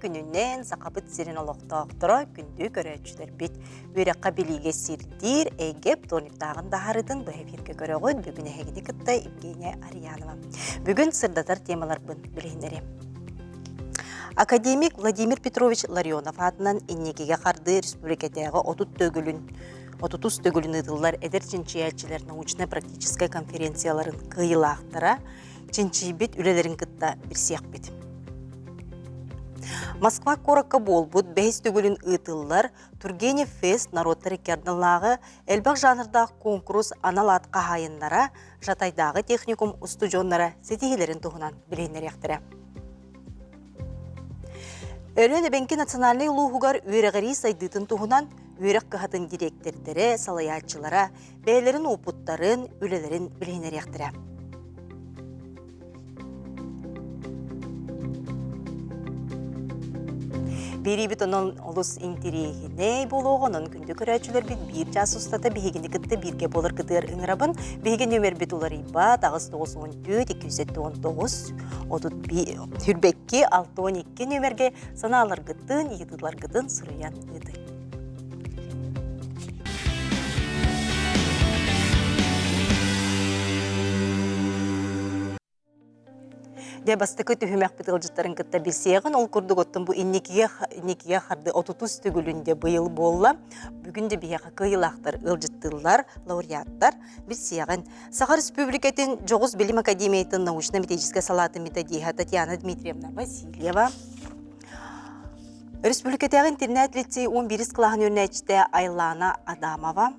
күнүнэн Сахабыт сирин олохтоохторо, күндү көрөөччүлэрбит! Үөрэххэ билиигэ сирдиир эйгэ вторниктааҕын таһаарыытын быһа эфиргэ көрөҕүт. Бүгүн эһигини кытта Евгения Арьянова. Бүгүн сырдатар темаларбын билиһиннэриэм. Академик Владимир Петрович Ларионов аатынан инникигэ хардыы республикатааҕы 30 төгүлүн 30 төгүлүн ыытыллар эдэр чинчийээччилэр научнай-практическай конференцияларын кыайыылаахтара чинчийбит үлэлэрин кытта билсиэхпит. Москва куоракка буолбут бэһис төгүлүн ыытыллар Тургенев Фест норуоттар икки ардылааҕы элбэх жанрдаах куонкурус анал аат хаһаайыннара Жатайдааҕы техникум устудьуоннара ситиһиилэрин туһунан билиһиннэриэхтэрэ. Өлөөн Эбэҥки национальнай улууһугар үөрэҕирии сайдыытын туһунан үөрэх кыһатын дириэктэрдэрэ, салайааччылара бэйэлэрин уопуттарын, үлэлэрин билиһиннэриэхтэрэ. Биэриибит онон олус интириэһинэй буолуоҕа, онон күндү көрөөччүлэрбит биир чаас устата биһигини кытта бииргэ буоларгытыгар ыҥырабын. Биһиги нүөмэрбит уларыйбат 894 279 31 62 нүөмэргэ санааларгытын, ыйытыыларгытын суруйан ыытыҥ. Дьэ, бастакы түһүмэхпит ыалдьыттарын кытта билсиэҕин. Ол курдук оттон бу инникигэ инникигэ харды отутус төгүлүн дьэ быйыл буолла. Бүгүн де биһиэхэ кыайыылаахтар ыалдьыттыыллар, лауреаттар билсиэҕин. Саха Республикатын Дьоҕус билим академиятын научно-методическай салаатын методиһа Татьяна Дмитриевна Васильева, Республикатааҕы интернет-лицей 11 кылааһын үөрэнээччитэ Айлана Адамова,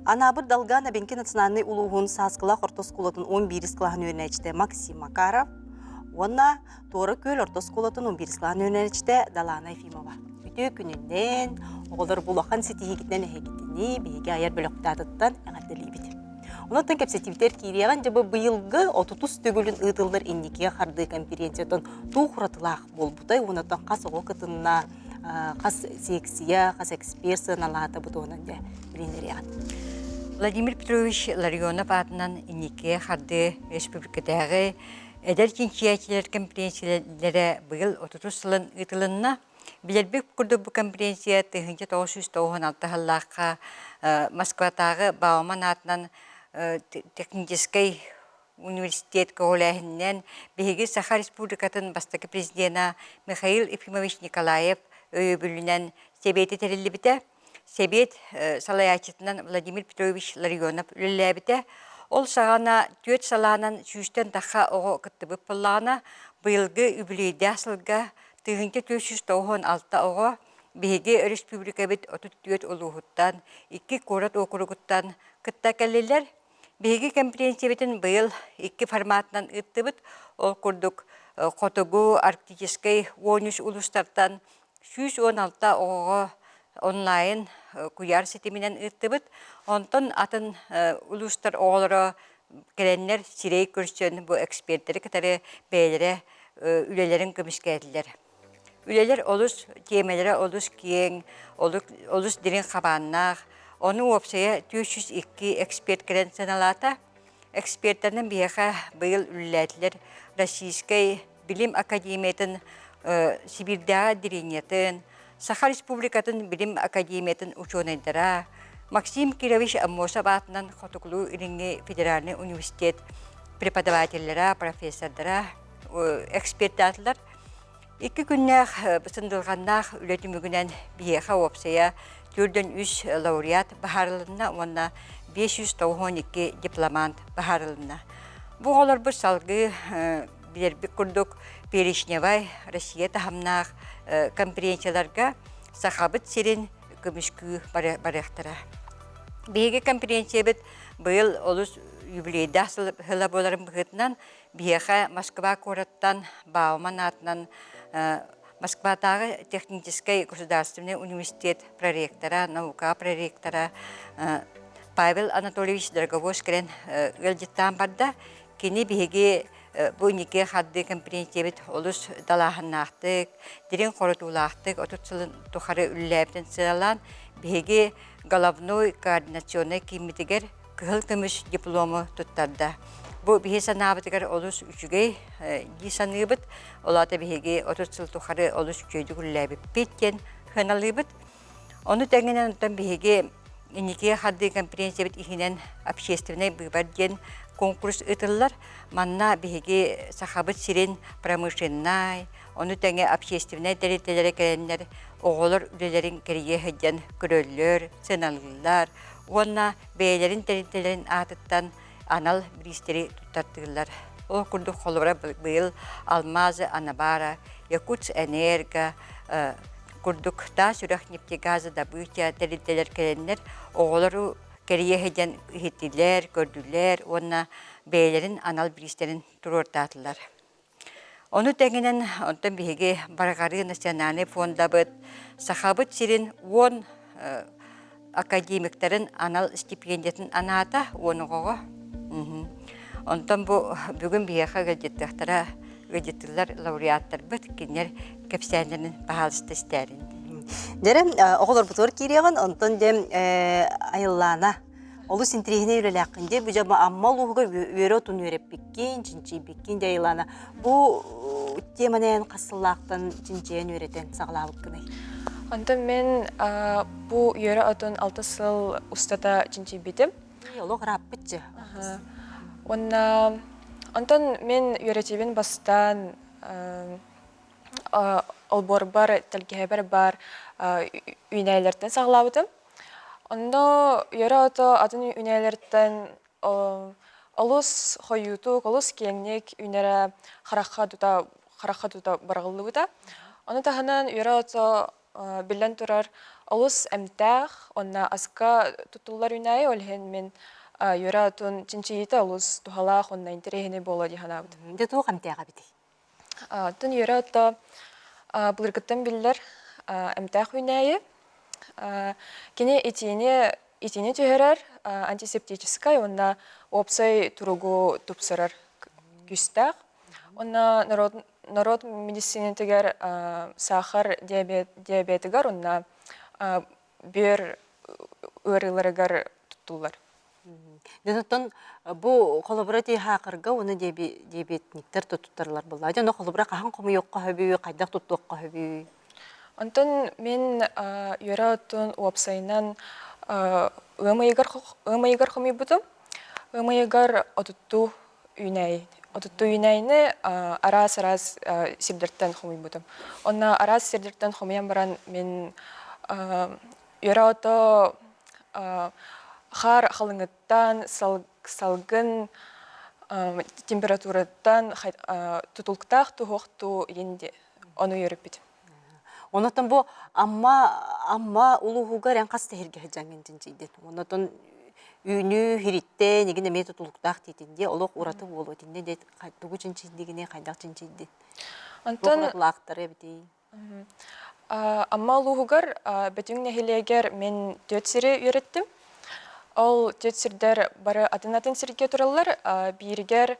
Анаабыр Долган Эбэҥки национальнай улууһун Сааскылаах орто оскуолатын 11 кылааһын үөрэнээччитэ Максим Макаров уонна Туора Күөл орто оскуолатын 11 кылааһын үөрэнээччитэ Далаана Ефимова. Үтүө күнүнэн, оҕолор бу улахан ситиһиигитинэн эһигитини биһиги айар бөлөхтаатыттан эҕэрдэлиибит. Онон кэпсэтиибитигэр киириэҕин дьэ бу быйылгы отутус төгүлүн ыытыллар инникигэ хардыы конференциятын туох уратылаах буолбутай уонна оттон хас оҕо кытынна, хас секция, хас эксперт сыаналаата бу туһунан дьэ билиннэриэҕин. Владимир Петрович Ларионов аатынан инникигэ хардыы республикатааҕы эдэр чинчийээччилэр конференциялара быйыл отутус сылын ыытылынна. Билэрбит курдук бу конференция 1996 сыллаахха Москватааҕы Бауман аатынан техническэй университет көҕүлээһининэн биһиги Саха Республикатын бастакы президена Михаил Ефимович Николаев өйөбүлүнэн Сэбиэти тэриллибитэ. Сэбиэт салайааччытынан Владимир Петрович Ларионов үлэлээбитэ. Ол саҕана түөрт салаанан сүүстэн тахха оҕо кыттыбыт буоллаҕына, быйылгы үбүлүөйдээх сылга 1496 оҕо биһиги өрөспүүбүлүкэбит 34 улууһуттан, икки куорат уокуругуттан кытта кэллилэр. Биһиги кэмпириэнсийэбитин быйыл икки форматынан ыыттыбыт. Ол курдук Хотугу Арктическай 13 улуустартан 116 оҕоҕо онлайн куйаар ситиминэн ыыттыбыт. Онтон атын улуустар оҕолоро кэлэннэр сирэй көрсөн бу экспертэри кытары бэйэлэрэ үлэлэрин көмүскээтилэр. Үлэлэр олус тиэмэлэрэ олус киэҥ, олус дириҥ хабааннаах. Ону уопсайа 402 эксперт кэлэн сыаналаата. Экспертэринэн биһиэхэ быйыл үлэлээтилэр Российскай билим академиятын Сибиирдээҕи отделениетын, Саха Республикатын билим академиятын учуонайдара, Максим Кирович Аммосов аатынан Хотугулуу-Илиҥҥи федеральнай университет преподавателлэрэ, профессордара эксперттаатылар. Икки күннээх сындылҕаннаах үлэ түмүгүнэн биһиэхэ уопсайа төрдөн үс лауреат баһаарылынна уонна 592 дипломант баһаарылынна. Бу оҕолорбут салгыы билэрбит курдук Перечневай Россия таһымнаах конференцияларга Сахабыт сирин көмүскүү барыахтара. Биһиги конференциябыт быйыл олус юбилейдаах сыла буоларын быһыытынан Биһиэхэ Москва куораттан Бауман аатынан Москватааҕы техническэй государственный университет проректора, наука проректора Павел Анатольевич Дороговоз кэлэн ыалдьыттаан барда. Кини биһиги бу инники хардыы конференциябыт олус далааһыннаахтык, дириҥ хорутуулаахтык 30 сылын тухары үлэлээбитин сыаналаан, биһиги головной координационнай кииммитигэр кыһыл көмүс диплому туттарда. Бу биһи санаабытыгар олус үчүгэй дии саныыбыт. Ол аата биһиги 30 сыл тухары олус үчүгэйдик үлэлээбиппит диэн сыаналыыбыт. Ону тэҥинэн оттон биһиги инники хардыы конференциябыт иһинэн общественнай быыбар диэн конкурс ыытыллар. Манна биһиги Сахабыт сирин промышленнай, ону тэҥэ общественнай тэрилтэлэрэ кэлэннэр оҕолор үлэлэрин кэрийэ сылдьан көрөллөр, сыаналыыллар уонна бэйэлэрин тэрилтэлэрин аатыттан анал бириистэри туттартыыллар. Ол курдук холобура быйыл Алмазы Анабара, Якутск-Энерго курдук таас үрэх нефтегазодобыча тэрилтэлэр кэлэннэр оҕолору кэрийэ сылдьан иһиттилэр, көрдүлэр уонна бэйэлэрин анал бириистэрин туруортаатылар. Ону тэҥинэн онтон биһиги Барҕарыы национальнай фондабыт Сахабыт сирин 10 академиктарын анал стипендиятын анаата 10 оҕоҕо. Онтон бу бүгүн биһиэхэ ыалдьыттыахтара ыалдьыттыыллар лауреаттарбыт кинилэр кэпсээннэрин баһаалыста истээрин. Дьэрэ оҕолорбутугар киириэҕин, онтон дьэ Айыллаана Олус интириэһинэй үлэлээххин дии. Бу дьэ Амма улууһугар үөрэ отун үөрэппиккин, чинчийбиккин дии Айлана. Бу теманы эн хас сыллаахтан чинчийэн үөрэтэн саҕалаабыккыный? Онтон мин бу үөрэ отун 6 сыл устата чинчийбитим. Олох ырааппытчы. Уонна онтон мин үөрэтиибин бастаан олбуорбар, тэлгэһэбэр баар үүнээйилэртэн саҕалаабытым. Онно үөрэ ото атын үүнээлэртэн олус хойуутук, олус киэҥник үүнэрэ харахха тута харахха тута быраҕыллыбыта. Ону таһынан үөрэ ото биллэн турар олус эмтээх уонна аска туттуллар үүнээйи, ол иһин мин үөрэ отун чинчийиитэ олус туһалаах уонна интэриэһинэй буолуо дии санаабытым. Дьэ туох эмтээх эбитий? Оттон үөрэ ото былыргыттан биллэр эмтээх үүнээйи. Кини итиини итиини түһэрэр антисептическай уонна уопсай туругу тупсарар күүстээх. Уонна норуот норуот медицинэтигэр саахар диабетыгар уонна бүөр ыарыыларыгар туттуллар. Дьонуттан бу холобура тиһаакырга уонна диабетниктэр туттарлар буолла. Дьоно холобура хаһан хомуйуохха сөбүй, хайдах туттуохха сөбүй? Онтон мин үөрэ оттон уопсайынан ыам ыйыгар ыам ыйыгар хомуйбутум. Ыам ыйыгар отуттуу үүнээйи. Отуттуу үүнээйини араас-араас сирдэртэн хомуйбутум. Онно араас сирдэртэн хомуйан баран мин үөрэ ото хаар халыҥыттан, салгын температураттан тутулуктаах туһуохтуу иин ону үөрүппүт. Онотон бу Амма Амма улууһугар эн хас тэһиргэ сылдьаҥҥын чинчийдин. Онотон үүнүү хириттэн игин эмиэ тутулуктаах диитин дии олох ураты буолуо итиннэ диэт тугу чинчийдигини хайдах чинчийдин? Онтон уратылаахтары эбитий? Амма улууһугар Бөтүҥ нэһилиэгэр мин түөрт сири үөрэттим. Ол түөрт сирдэр бары атын-атын сиргэ тураллар. Бииригэр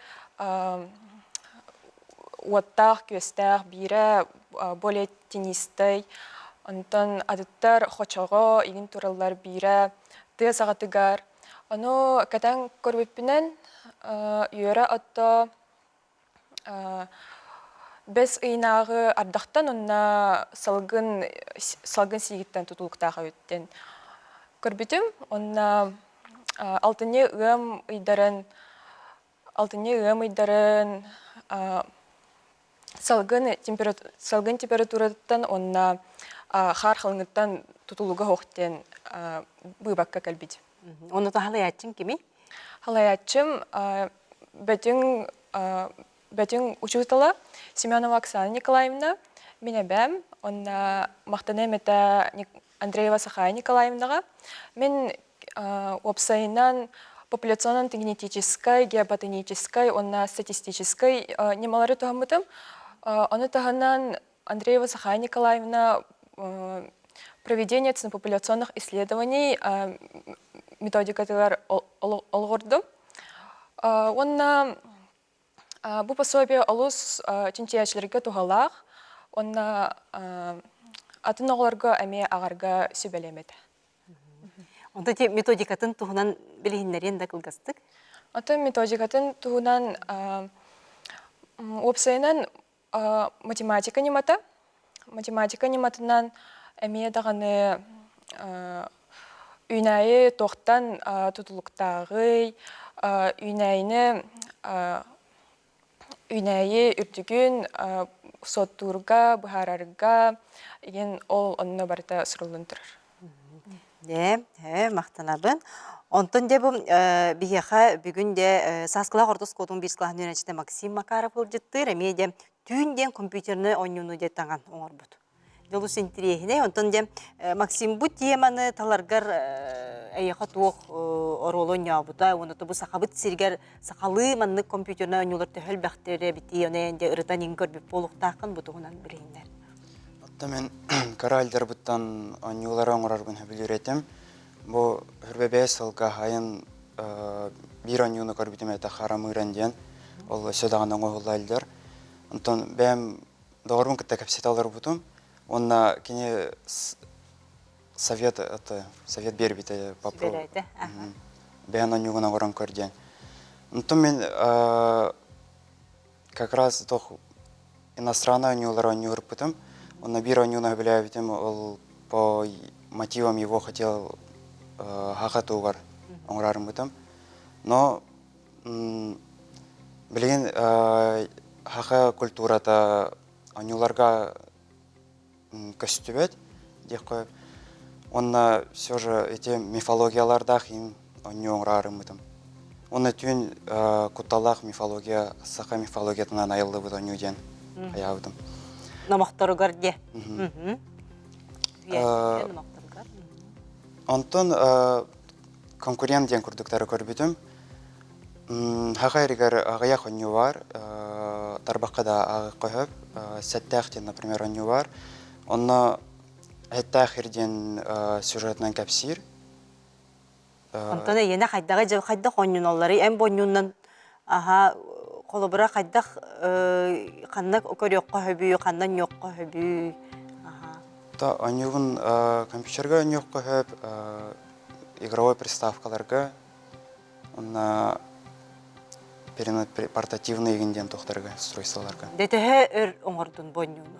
уоттаах-күөстээх, биирэ более тенистэй, онтон атыттар хочоҕо игин тураллар, биирэ тыа саҕатыгар. Ону кэтэн көрбүппүнэн үөрэ отто Бэс ыйынааҕы ардахтан уонна салгын салгын сиигиттэн тутулуктаах эбит диэн көрбүтүм. Уонна алтынньы ыам ыйдарын алтынньы ыам ыйдарын салгын салгын температуратыттан уонна хаар халыҥыттан тутулуга суох диэн быыбакка кэлбит. Онно халайааччыҥ кимий? Халайааччым Бөтүҥ Бөтүҥ учуутала Семенова Оксана Николаевна, мин эбээм, уонна махтаныам этэ Андреева Сахая Николаевнаҕа. Мин уопсайынан популяционно-генетическай, геоботаническай уонна статистическай ньымалары туһаммытым. Ону таһынан Андреева Сахая Николаевна проведение популяционных исследований методикатыгар олоҕурдум. Уонна бу пособие олус чинчийээччилэргэ туһалаах уонна атын оҕолорго эмиэ аҕарга сүбэлиэм этэ. Онто ити методикатын туһунан билиһиннэриэн да кылгастык. Оттон методикатын туһунан уопсайынан математика ньымата. Математика ньыматынан эмиэ даҕаны үүнээйи туохтан тутулуктааҕый, үүнээйини үүнээйи үрдүгүн суоттуурга, быһаарарга игин ол онно барыта суруллан турар. Дьэ, махтанабын. Онтон дьэ бу биһиэхэ бүгүн дьэ Сааскылаах орто оскуолатын биир кылааһын үөрэнээччитэ Максим Макаров ыалдьыттыыр. Эмиэ дьэ түүн диэн компьютернай оонньууну дьэ таҥан оҥорбут. Дьолус интириэһинэй. Онтон дьэ Максим бу теманы таларгар эйиэхэ туох оруолу оонньообута уонна бу сахабыт сиригэр сахалыы маннык компьютернай оонньуулар төһө элбэхтэр эбитий, ону дьэ ырытан иҥ көрбүт буолуохтааххын бу туһунан билиһиннэр. Оттон мин кыра альдарбыттан оонньуулары оҥорорбун сөбүлүүр этим. Бу Хүрбэбээс сылга айан биир оонньууну көрбүтүм этэ Харамыыран диэн. Ол өссө даҕаны оҥоһулла илдьэр. Онтон бэйэм доҕорбун кытта кэпсэтэ олорбутум. Уонна кини совет это совет биэрбитэ попробуй. Бэйэн оонньуугун оҥорон көр диэн. Онтон мин как раз туох иностранный оонньуулары оонньуурпутум. Онно биир оонньууну сөбүлээбитим, ол по мотивам его хотел хаха тугар оҥорарыммытым. Но билигин хаха культурата оонньууларга көстүбэт диэххэ. Уонна все же эти мифологиялардаах им оонньуу оҥораарыммытым. Уонна түүн кутталлаах мифология, саха мифологиятынан айыллыбыт оонньуу диэн хайаабытым. Номохторугар диэ. Онтон конкурент диэн курдуктары көрбүтүм. Хаха эригэр аҕыйах оонньуу бар, тарбахха да ааҕыахха сөп. Сэттээх диэн, например, оонньуу бар. Онно Эттээх ир диэн сюжетынан кэпсиир. Онтон эйиэнэ хайдаҕы дьэ хайдах оонньуналларый? Эн бу оонньуунан аһа холобура хайдах ханна көрүөххэ сөбүй, ханна оонньуохха сөбүй? Аха. Та оонньуубун компьютерга оонньуохха сөп, игровой приставкаларга Онно портативный игин диэн тохторго устройстволарга. Дэ төһө өр оҥордун бу оонньууну?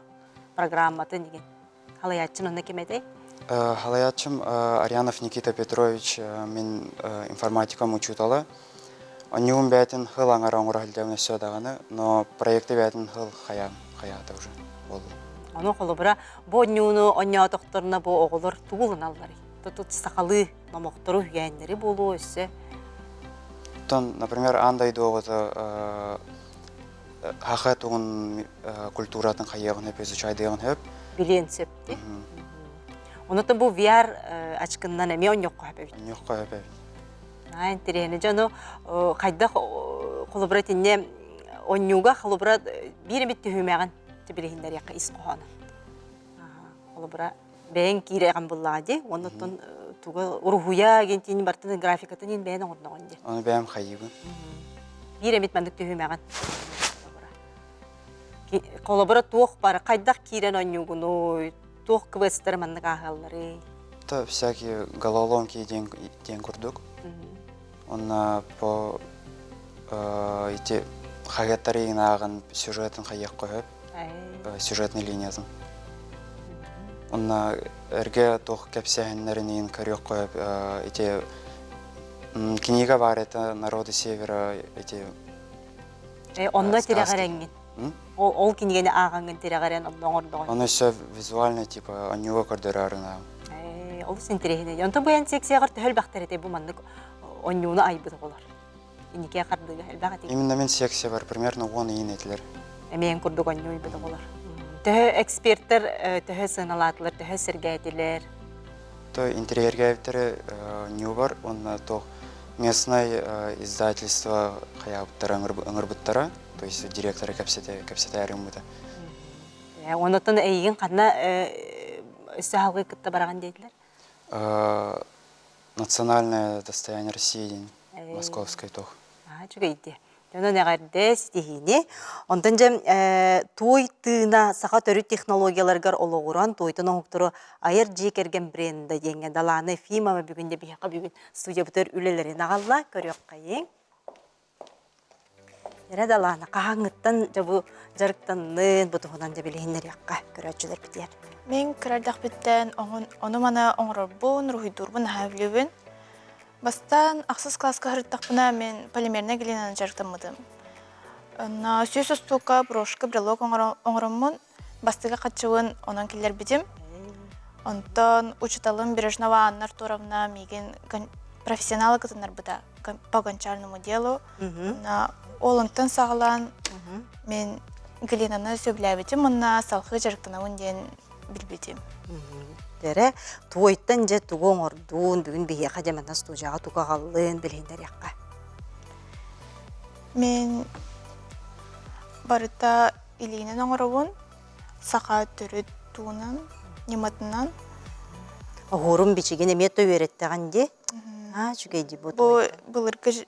Программатын игин. Халайааччын онно ким этэй? Халайааччым Арианов Никита Петрович мин информатикам учуутала. Онньугун бэйэтин хыл аҥара оҥоро сылдьабын өссө даҕаны, но проекты бэйэтин хыл хайаан хайаата уже буолла. Ону холобура бу оонньууну оонньоотохторуна бу оҕолор тугу ылыналларый? Тут сахалыы номохтору, үһүйээннэри буолуо өссө. Оттон, например, аан дойду оҕото хаха тугун культуратын хайыаҕын сөп, изучайдыаҕын сөп. Билиэн сөп дии. Онотон бу VR ачкыннан эмиэ онньоххо сөп эбит. Онньоххо сөп эбит. Аа, интэриэһинэ дьону хайдах холобура итинне онньууга холобура биир эмит түһүмэҕин билиһиннэриэххэ ис хоһооно. Холобура бэйэҥ киирэҕин буллаҕа дии уонна оттон туга уруһуйа гентиин бартын графикатын иин бэйэн оҥордоҕун дии. Ону бэйэм хайыыбын. Биир эмит маннык түһүмэҕин. Холобура туох бар хайдах киирэн оонньуугунуй, туох квесттары маннык ааһалларый? То всякие головоломки диэн, диэн курдук. Онно по ити хаһыаттары ааҕан сюжетын хайыахха сөп. Сюжетный линиятын. Онно эргэ туох кэпсээһиннэрин көрүөххэ ити книга бар это народы севера эти Онно тирэҕирэҥҥин. Ол кинигэни ааҕаҥҥын тирэҕирэн онно оҥордоҕун. Ону өссө визуально типа онньуга көрдөрөөрүн аҕам. Олус интэриэһинэй. Онтон бу эн секцияҕар төһө элбэхтэр этэй бу маннык онньууну айбыт оҕолор? Инникигэ хардыыга элбэх этий? Именно мин секциябар примерно уон ыйын этилэр. Эмиэн курдук онньуу ыйбыт оҕолор. Төһө эксперттэр төһө сыаналаатылар, төһө сэргээтилэр? То интэриэһиргээбиттэрэ онньуубар уонна туох местное издательство хайаабыттара ыҥырбыттара, то есть директора кэпсэтэ кэпсэтээри ыммыта. Онотон эйигин ханна өссө аһылгы кытта бараҕын диэтилэр? Национальное достояние России диэн Московскай туох. Үчүгэй Дьонон эҕэрдэ ситиһиини. Онтон дьэ туой тыына саха төрүт технологияларыгар олоҕуран туойтан оҥоһуктары айар дьиэ кэргэн бренда диэҥҥэ Далаана Ефимова бүгүн де биһиэхэ бүгүн студиябытыгар үлэлэрин аҕалла. Көрүөххэйиҥ. Эрэ далаана хаһааҥҥыттан дьэ бу дьарыктаннын, бу туһунан дьэ билиһиннэриэххэ көрөөччүлэрбитигэр. Мин кыра эрдэхпиттэн ону-маны оҥорорбун, уруһуйдуурбун наһаа сөбүлүүбүн. Бастаан ахсыс кылааска сырыттахпына мин полимернай глинанан дьарыктаммытым. Онно 100 устуука брошка, брелок оҥороммун бастакы хаччыбын онон киллэрбитим. Онтон учууталым Бережнова Анна Артуровна миигин профессионалы кытыннарбыта по гончарному делу. Ол онтон саҕалаан мен глинаны сөбүлээбитим уонна салхыы дьарыктанабын диэн билбитим. Дэрэ, туойтан дьэ тугу оҥордуун, бүгүн биһиэхэ дьэ манна студияҕа тугу аҕаллыын билиһиннэриэххэ. Мен барыта илиинэн оҥоробун, саха төрүт туунан, ньыматынан. Оһуорун бичигин эмиэ то үөрэттэҕин дии. Аа, үчүгэй дии бу. Бу былыргы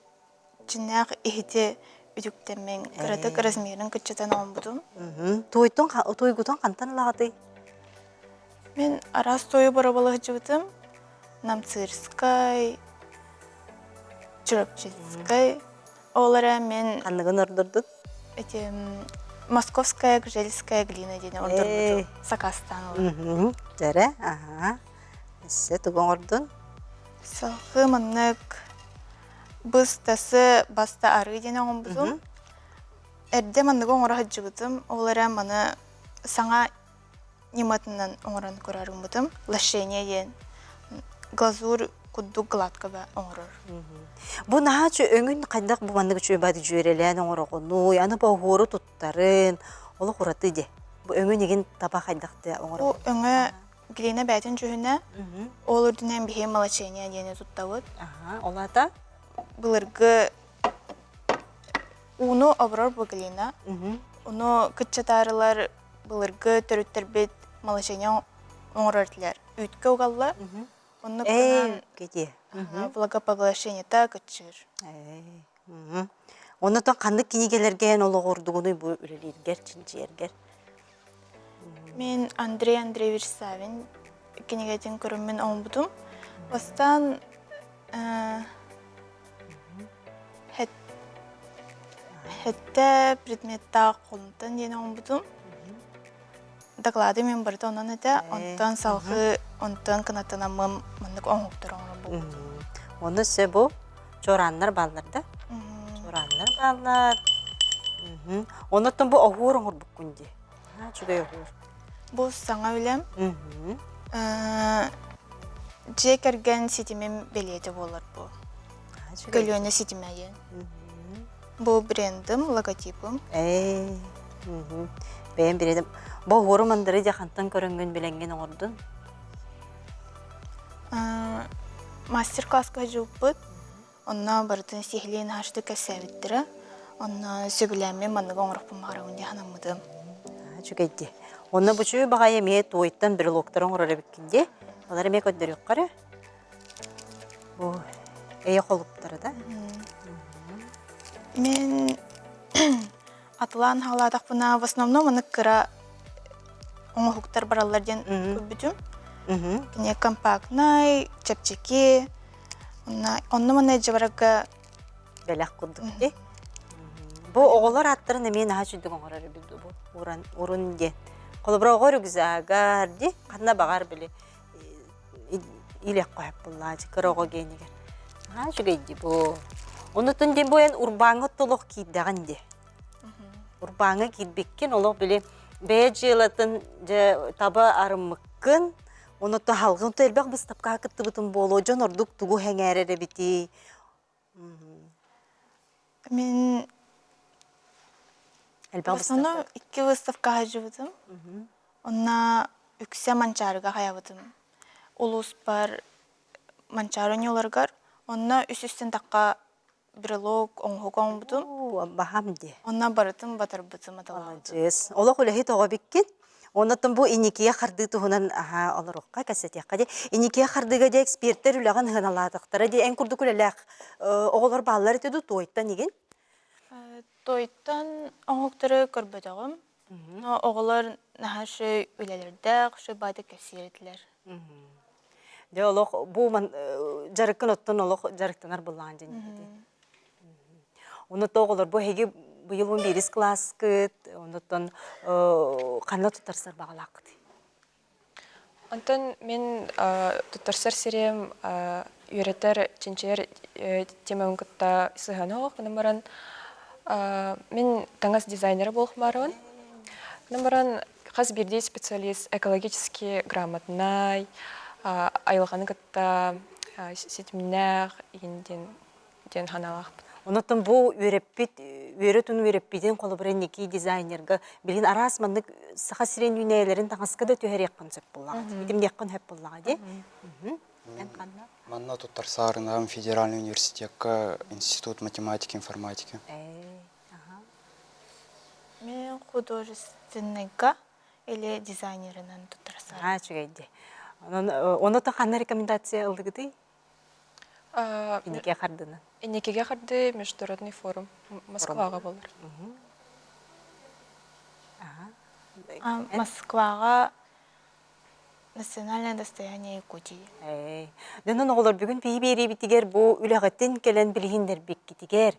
дьиҥнээх иһити үтүктэммин кыратык размерын кыччатан оҥорбутум. Туойтун туойгутун хантан ылаҕытый? Мин араас туойу бороболоһдьубутум. Намцырскай, Чурапчинскай. Ол эрэ мен Ханныгын ордордун? Эти московская гжельская глина диэн ордорбутум. Сакастаан ылан. Дэрэ, аха. Өссө тугу оҥордун? Салгыы маннык быстасы баста арыы диэн оҥорбутум. Эрдэ манныгы оҥоро сылдьыбытым. Ол эрэн маны саҥа ньыматынан оҥорон көрөрүммутум. Лошение диэн глазурь курдук гладко оҥорор. Бу наһаа өҥүн хайдах бу маннык үчүгэй баады дьүөрэлээн оҥороҕунуй, аны бу оһуору туттарын, олох ураты дии. Бу өҥүн игин таба хайдах да оҥороҕун? Бу өҥө глина бээтин дьүһүнэ, ол үрдүнэн биһи молочение диэни туттабыт. Ол аата? Былыргы ууну оборор бу глина. Ону кыччатаарылар былыргы төрүттэрбит молочение оҥорор этилэр. Үүткэ угаллар. Оннук гынан влагопоглощениета кыччыыр. Оннотон ханнык кинигэлэргэ эн олоҕурдугунуй бу үлэлииргэр, чинчийэргэр? Мин Андрей Андреевич Савин кинигэтин көрөммүн оҥорбутум. Бастаан Хэттэ предметтаах холумтан диэн оҥорбутум. Доклады мен барыта онон этэ. Онтон салгыы онтон кынаттанаммын маннык оҥоһуктар оҥорон буолбутум. Ону өссө бу чуорааннар бааллар да? Чуорааннар бааллар. Оннуттан бу оһуор оҥорбуккун дии. Үчүгэй оһуор. Бу саҥа үлэм. Дьиэ кэргэн ситимим бэлиэтэ буолар бу. Көлүөнэ ситимэ диэн. Бу брендым, логотипым. Ээ. Бэйэм брендим. Бу оһуору мандары дьэ хантан көрөҥҥүн билэҥҥин оҥордун? Мастер-класска дьылпыт. Онно барытын сиһилиин аһаштык кэпсээбиттэрэ. Онно сөбүлээммин манныгы оҥорохпун баҕарабын дии санаммытым. Үчүгэй дии. Онно бу үчүгэй баҕайы эмиэ туойтан брелоктары оҥорор эбиккин дии. Олар эмиэ көрдөрүөххэ эрэ. Бу эйэ холуптара да? Мин атылаан хаалаатахпына в основном маннык кыра оҥоһуктар бараллар диэн көрбүтүм. Кини компактнай, чэпчэки, онно манна дьыбарга бэлэх курдук дии. Бу оҕолор ааттарын эмиэ наһаа үчүгдүк оҥорор эбит бу уран урун диэн. Холобура оҕо рюкзагар дии ханна баҕар били илиэххэ сөп буоллаачы кыра оҕо гиэнигэр. Наһаа үчүгэй дии бу. Онутун диэн бу эн урбааҥҥа толох киирдэҕин дии. Урбааҥҥа киирбиккин олох били бэйэ дьыалатын дьэ таба арыммыккын онуттан халгын элбэх быыстапкаҕа кыттыбытым буолуо дьон ордук тугу сэҥээрэр эбитий Мин элбэх в основном быыстапка икки выставкаҕа сылдьыбытым. Онно үксэ Манчаарыга хайабытым. Улууспар Манчаары оонньууларыгар онно үс үстэн тахха брелок, оҥоһук оҥорбутум. Оо, баһам дии. Онно барытын батарбытым, аталаабытым. Маладьыас. Олох үлэһит оҕо эбиккин. Оннуттан бу инникигэ хардыы туһунан аһаа олоруохха, кэпсэтиэххэ дии. Инникигэ хардыыга дии экспертэр үлэҕин сыаналаатахтара дии. Эн курдук үлэлээх оҕолор бааллар этэ дуу туойтан игин? Туойтан оҥоһуктары көрбөтөҕүм. Но оҕолор наһаа үчүгэй үлэлэрдээх, үчүгэй баайдык кэпсиир этилэр. Дьэ олох бу дьарыккын оттон олох дьарыктанар былаан дьин. Онно оҕолор бу эһиги быйыл 11 кылааскыт, оннуттан ханна туттарсар баҕалааххытый? Онтон мин туттарсар сирим үөрэтэр, чинчийэр темабын кытта сыһыана суох гынан баран мин таҥас дизайнера буолуохмаарыбын. Гынан баран хас биирдии специалист экологически грамотнай, айылҕаны кытта ситимнээх диэн диэн санаалаахпын. Онон бу үөрэппит, үөрэтин үөрэппитин холобура инники дизайнерга билин араас маннык саха сирин үүнээйилэрин таҥаска да түһэриэххин сөп буоллаҕа. Итимниэххин сөп буоллаҕа дии. Эн ханна? Манна туттарсаарынам федеральный университекка институт математики информатики. Мен художественныйга или дизайнерынан туттарсаар. Аа, үчүгэй дии. Онон ону та ханна рекомендация ыллыгытый? Инникигэ хардыны. Инникигэ харды международный форум Москваҕа буолар. Москваҕа Национальное достояние Якутии. Дьонун оҕолор бүгүн биһи биэриибитигэр бу үлэҕитин кэлэн билиһиннэрбиккитигэр,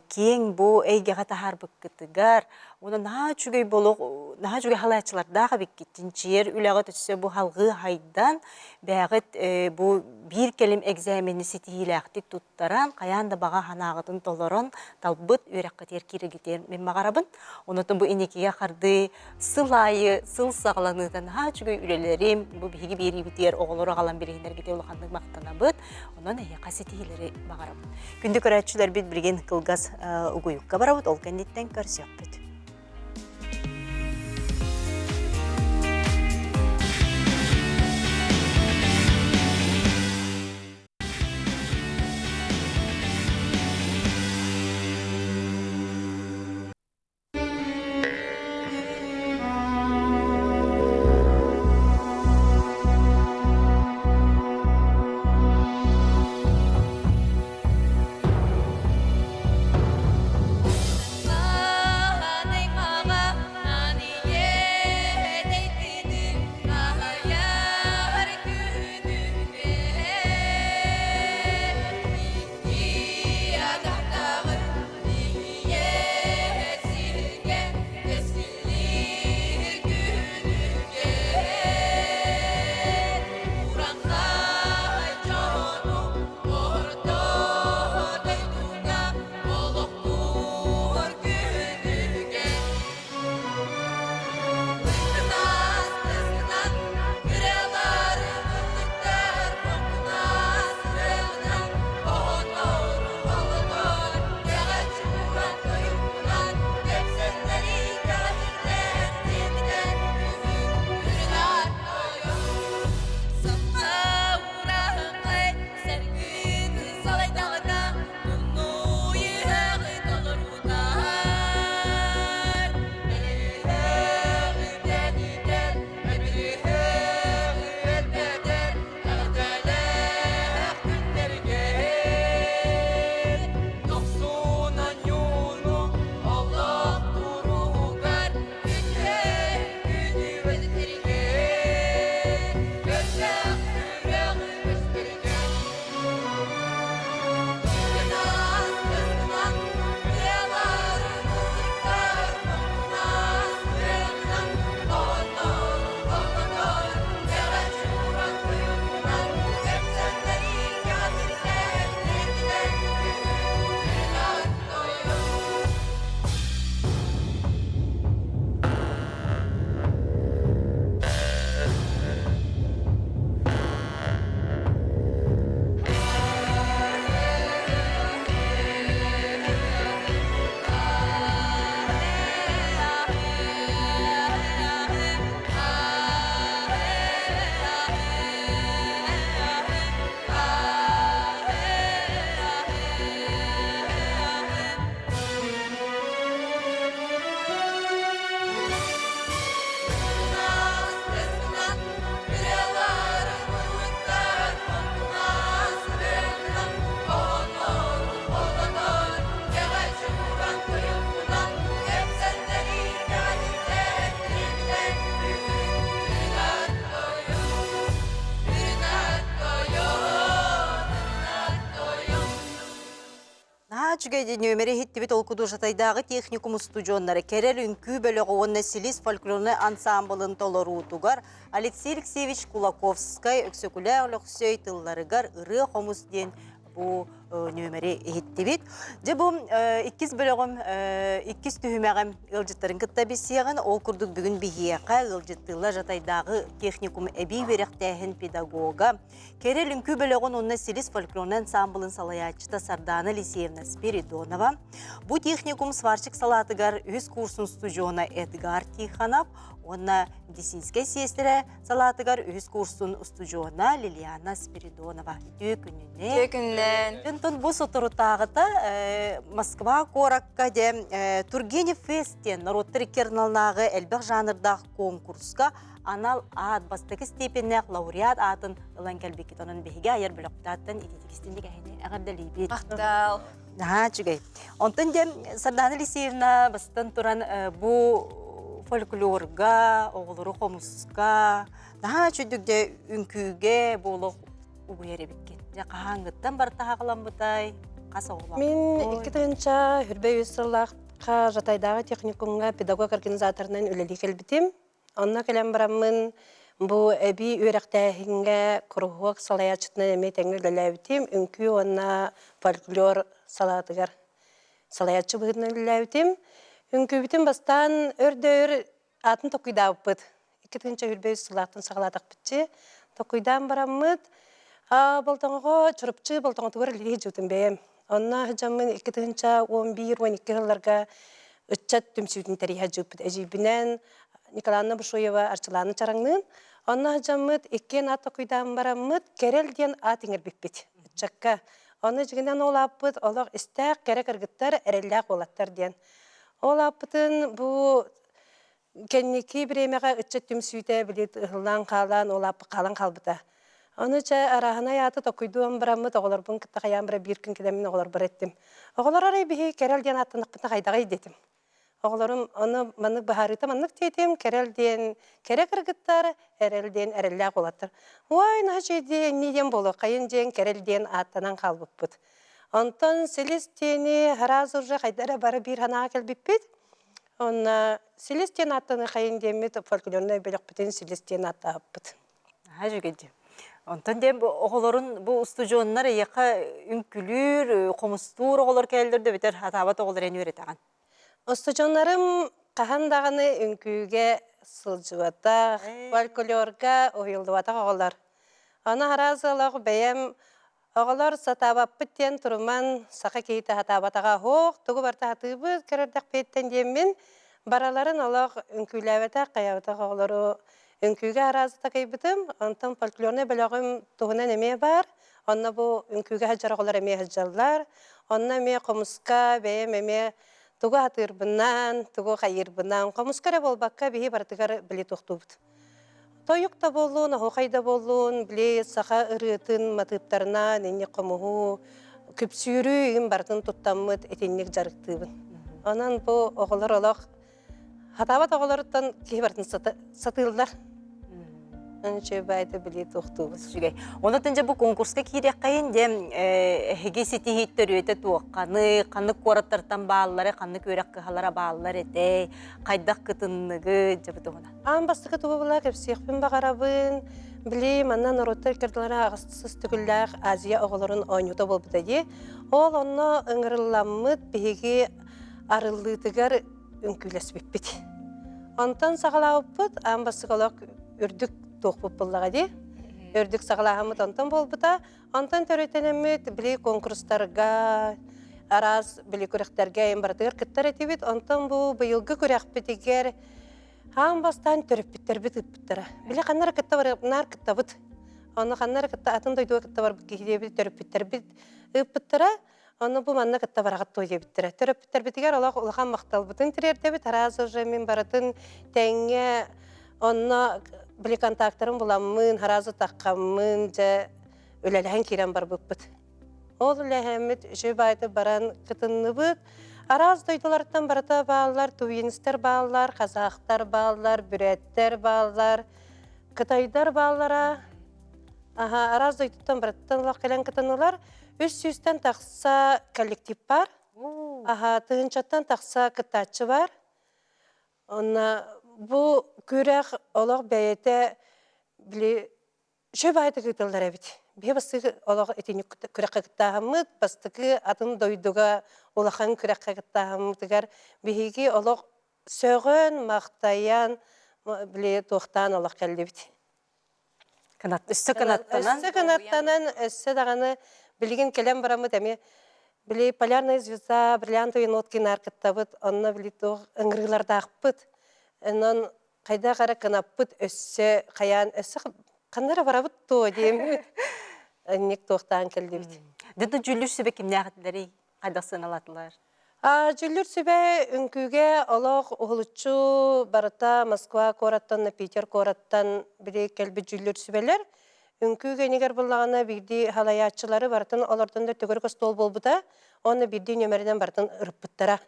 киэҥ бу эйгэҕэ таһаарбыккытыгар, уонна наһаа үчүгэй болох, наһаа үчүгэй халааччылардаах эбиккит. Чинчийэр үлэҕит өссө бу халҕыы хайдан, бэйэҕит бу биир кэлим экзамени ситиһиилээхтик туттаран, хайаан да баҕа санааҕытын толорон, талбыт үөрэххитигэр киирэргитигэр мин баҕарабын. Онон бу инникигэ хардыы сыл аайы сыл саҕаланыыта наһаа үчүгэй үлэлэрим, бу биһиги биэриибитигэр оҕолору аҕалан билиһиннэргитигэр улаханнык махтанабыт. Онон эһиэхэ ситиһиилэри баҕарабын. Күндү көрөөччүлэрбит билигин кылгас угуйукка барабыт, ол кэнниттэн көрсүөхпүт. Наһаа үчүгэй нүөмэри иһиттибит ол курдук Жатайдааҕы техникум устудьуоннара Кэрэл үҥкүү бөлөҕө уонна Силис фольклорнай ансаамбылын толоруутугар Алексей Алексеевич Кулаковскай Өксөкүлээх Өлөксөй тылларыгар Ырыа хомус диэн бу нүөмэри иһиттибит. Дьэ бу иккис бөлөҕүм, иккис түһүмэҕим ыалдьыттарын кытта билсиэҕин. Ол курдук бүгүн биһиэхэ ыалдьыттыыллар Жатайдааҕы техникум эбии үөрэхтээһин педагога, Кэрэл үҥкүү бөлөҕүн уонна Силис фольклорнай ансаамбылын салайааччыта Сардаана Алексеевна Спиридонова, бу техникум сварщик салаатыгар үһүс курсун устудьуона Эдгар Тихонов уонна медицинскэй сиэстэрэ салаатыгар үһүс курсун устудьуона Лилиана Спиридонова. Үтүө күнүнэн. Үтүө күнүнэн. Онтон бу соторутааҕыта Москва куоракка дьэ Тургенев фест диэн норуоттар икки арналааҕы элбэх жанрдаах конкурска анал аат бастакы степеннээх лауреат аатын ылан кэлбиккит. Онон биһиги айар бөлөхтааттан ититик эһини эҕэрдэлиибит. Махтал. Наһаа үчүгэй. Онтон дьэ Сардаана Алексеевна бастатан туран бу фольклорга, оҕолору хомуска, наһаа үчүгдүк дьэ үҥкүүгэ буолуох угуйар эбиккин. Дьэ хаһааҥҥыттан барыта хаҕаламмытай? Хас оҕолоох? Мин 2023 сыллаахха Жатайдааҕы техникумҥа педагог-организаторынан үлэлии кэлбитим. Онно кэлэн бараммын бу эбии үөрэхтээһиҥҥэ куруһуок салайааччытынан эмиэ тэҥҥэ үлэлээбитим. Үҥкүү уонна фольклор салаатыгар салайааччы быһыытынан үлэлээбитим. Үҥкүүбүтүн бастаан өр да өр аатын токуйдаабыппыт. 2023 сыллаахтан саҕалаатахпытчы. Токуйдаан бараммыт Болтоҥоҕо Чурапчы Болтоҥотугар үлэлии сылдьыбытым бэйэм. Онно сылдьаммын 2011-12 сылларга ыччат түмсүүтүн тэрийэ сылдьыбыппыт. Эдьиийбинэн Николаевна Бушуева Арчылаана Чараҥныын. Онно сылдьаммыт иккиэн аат токуйдаан бараммыт Кэрэл диэн аат иҥэрбиппит ыччакка. Ону дьиҥинэн ол ааппыт олох истээх кэрэ кыргыттар, эрэллээх уолаттар диэн. Ол ааппытын бу Кэнники бириэмэҕэ ыччат түмсүүтэ били ыһыллан хаалан, ол хаалан хаалбыта. Ону чэ арааһынай ааты токуйдуон бараммыт оҕолорбун кытта хайаан бара биир күн кэлэммин оҕолорбор эттим. Оҕолор арай биһи Кэрэл диэн ааттанахпытына хайдаҕый диэтим. Оҕолорум ону маннык быһаарыыта маннык диэтим, Кэрэл диэн кэрэ кыргыттар, Эрэл диэн эрэллээх уолаттар. Ой, наһаа үчүгэй иннии диэн буолуоххайын диэн Кэрэл диэн ааттанан хаалбыппыт. Онтон Силис диэни сразу же хайда эрэ бары биир санааҕа кэлбиппит. Онно Силис диэн ааттаны хайын диэммит фольклорнай бөлөхпүтүн Силис диэн ааттаабыппыт. Наһаа үчүгэй дии. Онтон диэн бу оҕолорун бу устудьуоннар эйиэхэ үҥкүлүүр, хомустуур оҕолор кэлэллэр да эбэтэр хатаабат оҕолор эн үөрэтэҕин? Устудьуоннарым хаһан даҕаны үҥкүүгэ сылдьыбатах, фольклорга уһуйуллубатах оҕолор. Ону араас ыалах бэйэм Оҕолор сатаабаппыт диэн туруман, саха киһитэ сатаабатаҕа суох, тугу барыта сатыыбыт көрөрдөхпүттэн диэммин, бараларын олох үҥкүүлээбэтэх, хайаабатах оҕолору үҥкүүгэ араас такайбытым. Онтон фольклорнай бөлөҕүм туһунан эмиэ баар. Онно бу үҥкүүгэ сылдьар оҕолор эмиэ сылдьаллар. Онно эмиэ хомуска бэйэм эмиэ тугу сатыырбынан, тугу хайыырбынан, хомуска эрэ буолбакка биһи барытыгар били туохтуубут. Тойук да буоллун, оһуохай да буоллун, били саха ырыатын матыыптарынан инник хомуһу, күпсүүрү игин барытын туттаммыт итинник дьарыктыыбын. Онон бу оҕолор олох хатаабат оҕолоруттан киһи барытын сатыыллар. Үчүгэй баайда били туохтуубут. Үчүгэй. Онон дьэ бу конкурска киириэххэйин дьэ эһиги ситиһиит төрүөтэ туохханы, ханнык куораттартан бааллары, ханнык үөрэх кыһалара бааллар этэй, хайдах кытынныгы дьэ бу туһунан. Аан бастакы тугу була кэпсиэхпин баҕарабын. Били манна норуоттар иккардылара аҕыс төгүллээх Азия оҕолорун оонньуута буолбута дии. Ол онно ыҥырылламмыт биһиги арыллыытыгар үҥкүүлэспиппит. Онтон саҕалаабыппыт аан бастакы олох үрдүк туохпут буоллаҕа дии. Үрдүк саҕалааһыммыт онтон буолбута. Онтон төрүттэнэммит били конкурстарга араас били күрэхтэргэ эм барытыгар кыттар этибит. Онтон бу быйылгы күрэхпитигэр Аан бастаан төрөппүттэрбит ыыппыттара. Били ханна эрэ кытта бар, наар кыттабыт. Онно ханна эрэ кытта атын дойдуга кытта барбыт киһи диэбит төрөппүттэрбит ыыппыттара. Онно бу манна кытта бараҕыт дуо диэбиттэрэ. Төрөппүттэрбитигэр олох улахан махталбытын тириэрдэбит. Араас уже мин барытын тэҥҥэ онно били контактарын буламмын, араас таххаммын, дьэ үлэлэһэн киирэн барбыппыт. Ол үлэһэммит үчүгэй баайдык баран кытынныбыт. Араас дойдулартан барыта бааллар, тувинецтэр бааллар, казахтар бааллар, бүрээттэр бааллар, кытайдар бааллара. Аха, араас дойдуттан барыттан олох кэлэн кытыннылар. Үс сүүстэн тахса коллектив бар. Аха, тыһыынчаттан тахса кыттааччы бар. Онно бу күрэх олох бэйэтэ били үчүгэй баҕайытык ыытыллар эбит. Биһи бастакы олох итинник күрэххэ кыттааһыммыт, бастакы атын дойдуга улахан күрэххэ кыттааһыммытыгар биһиги олох сөҕөн, махтайан, били туохтаан олох кэллибит. Кынат, өссө кынаттанан. Өссө кынаттанан, өссө даҕаны билигин кэлэн бараммыт эмиэ били Полярная звезда, Бриллиантовые нотки кыттабыт, онно били туох ыҥырыылардаахпыт. Онон хайдах эрэ кынаппыт өссө хайаан өссө ханна эрэ барабыт дуо диэммит инник туохтаан кэллибит. Дыды дьүүллүүр сүбэ кимнээх этилэрий? Хайдах сыаналаатылар? Дьүүллүүр сүбэ үҥкүүгэ олох уһулуччу барыта Москва куораттан, Питер куораттан били кэлбит дьүүллүүр сүбэлэр. Үҥкүү кэннигэр буллаҕына биирдии халайааччылары барытын олордон да төгүрүк остуол буолбута. Уонна биирдии нүөмэринэн барытын ырыппыттара.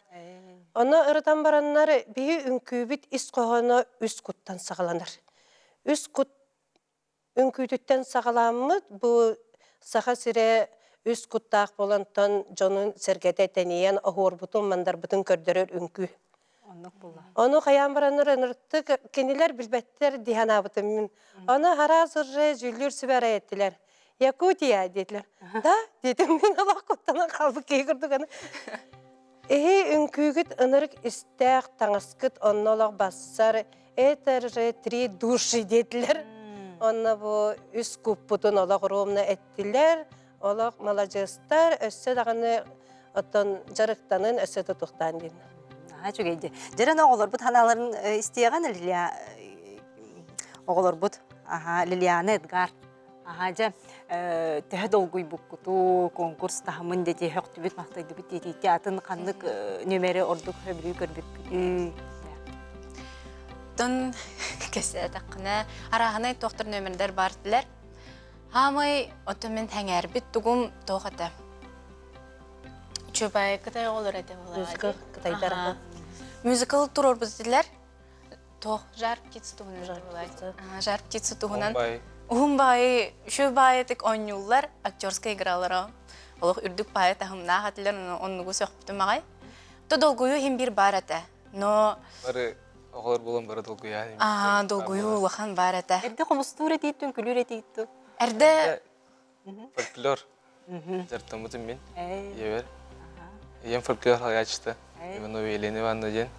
Ону ырытан бараннар биһи үҥкүүбүт ис хоһооно үс куттан саҕаланар. Үс кут Үҥкүүтүттэн саҕаламмыт бу Саха сирэ үс куттаах буолантан дьонун сэргэтэ тэнийэн оһуорбутун, мандарбытын көрдөрөр үҥкүү. Оннук буолла. Ону хайаан бараннар ынырыктык кинилэр билбэттэр дии санаабытым мин. Ону араас ырры дьүүллүүр сүбэ арай эттилэр. Якутия диэтилэр. Да диэтим мин олох куттанан хаалбыт киһи курдук аны. Эһи үҥкүүгүт ынырык истээх таҥаскыт онно олох бассар это же три души диэтилэр. Онно бу үс куппутун олох ровно эттилэр. Олох маладьыастар өссө даҕаны оттон дьарыктанын өссө тутуктаан диэн. Наһаа үчүгэй дии. Дьэрэн оҕолорбут ханааларын истиэҕин Лилия оҕолорбут аха Лилиана Эдгар Аха дьэ төһө долгуйбуккуту, конкурс таһымын дии хөхтүбүт, махтайдыбыт диэтиити атын ханнык нүмери ордук сөбүлүү көрбүккүтүй? Тон кэсээтэххинэ арааһынай туохтар нөмердер бар этилэр. Хаамай ото мин хэҥээрбит тугум туох этэ. Чубай кытай оҕолор этэ Музыка кытайдар. Мюзикл туруорбут этилэр. Туох жар птица туһунан жар птица туһунан уһун баайы үчүгэй баайытык оонньууллар актерская игралара олох үрдүк баайы таһымнаах этилэр оннугу сөхпүтүм аҕай то долгуйуу иһин биир баар этэ но бары оҕолор буолан бары долгуйаа аа долгуйуу улахан баар этэ эрдэ хомустуур этииттэн күлүүр этииттэн эрдэ Фольклор дьарыктаммытым мин ийэбэр. Ийэм фольклор салайааччыта Иванова Елена Ивановна диэн.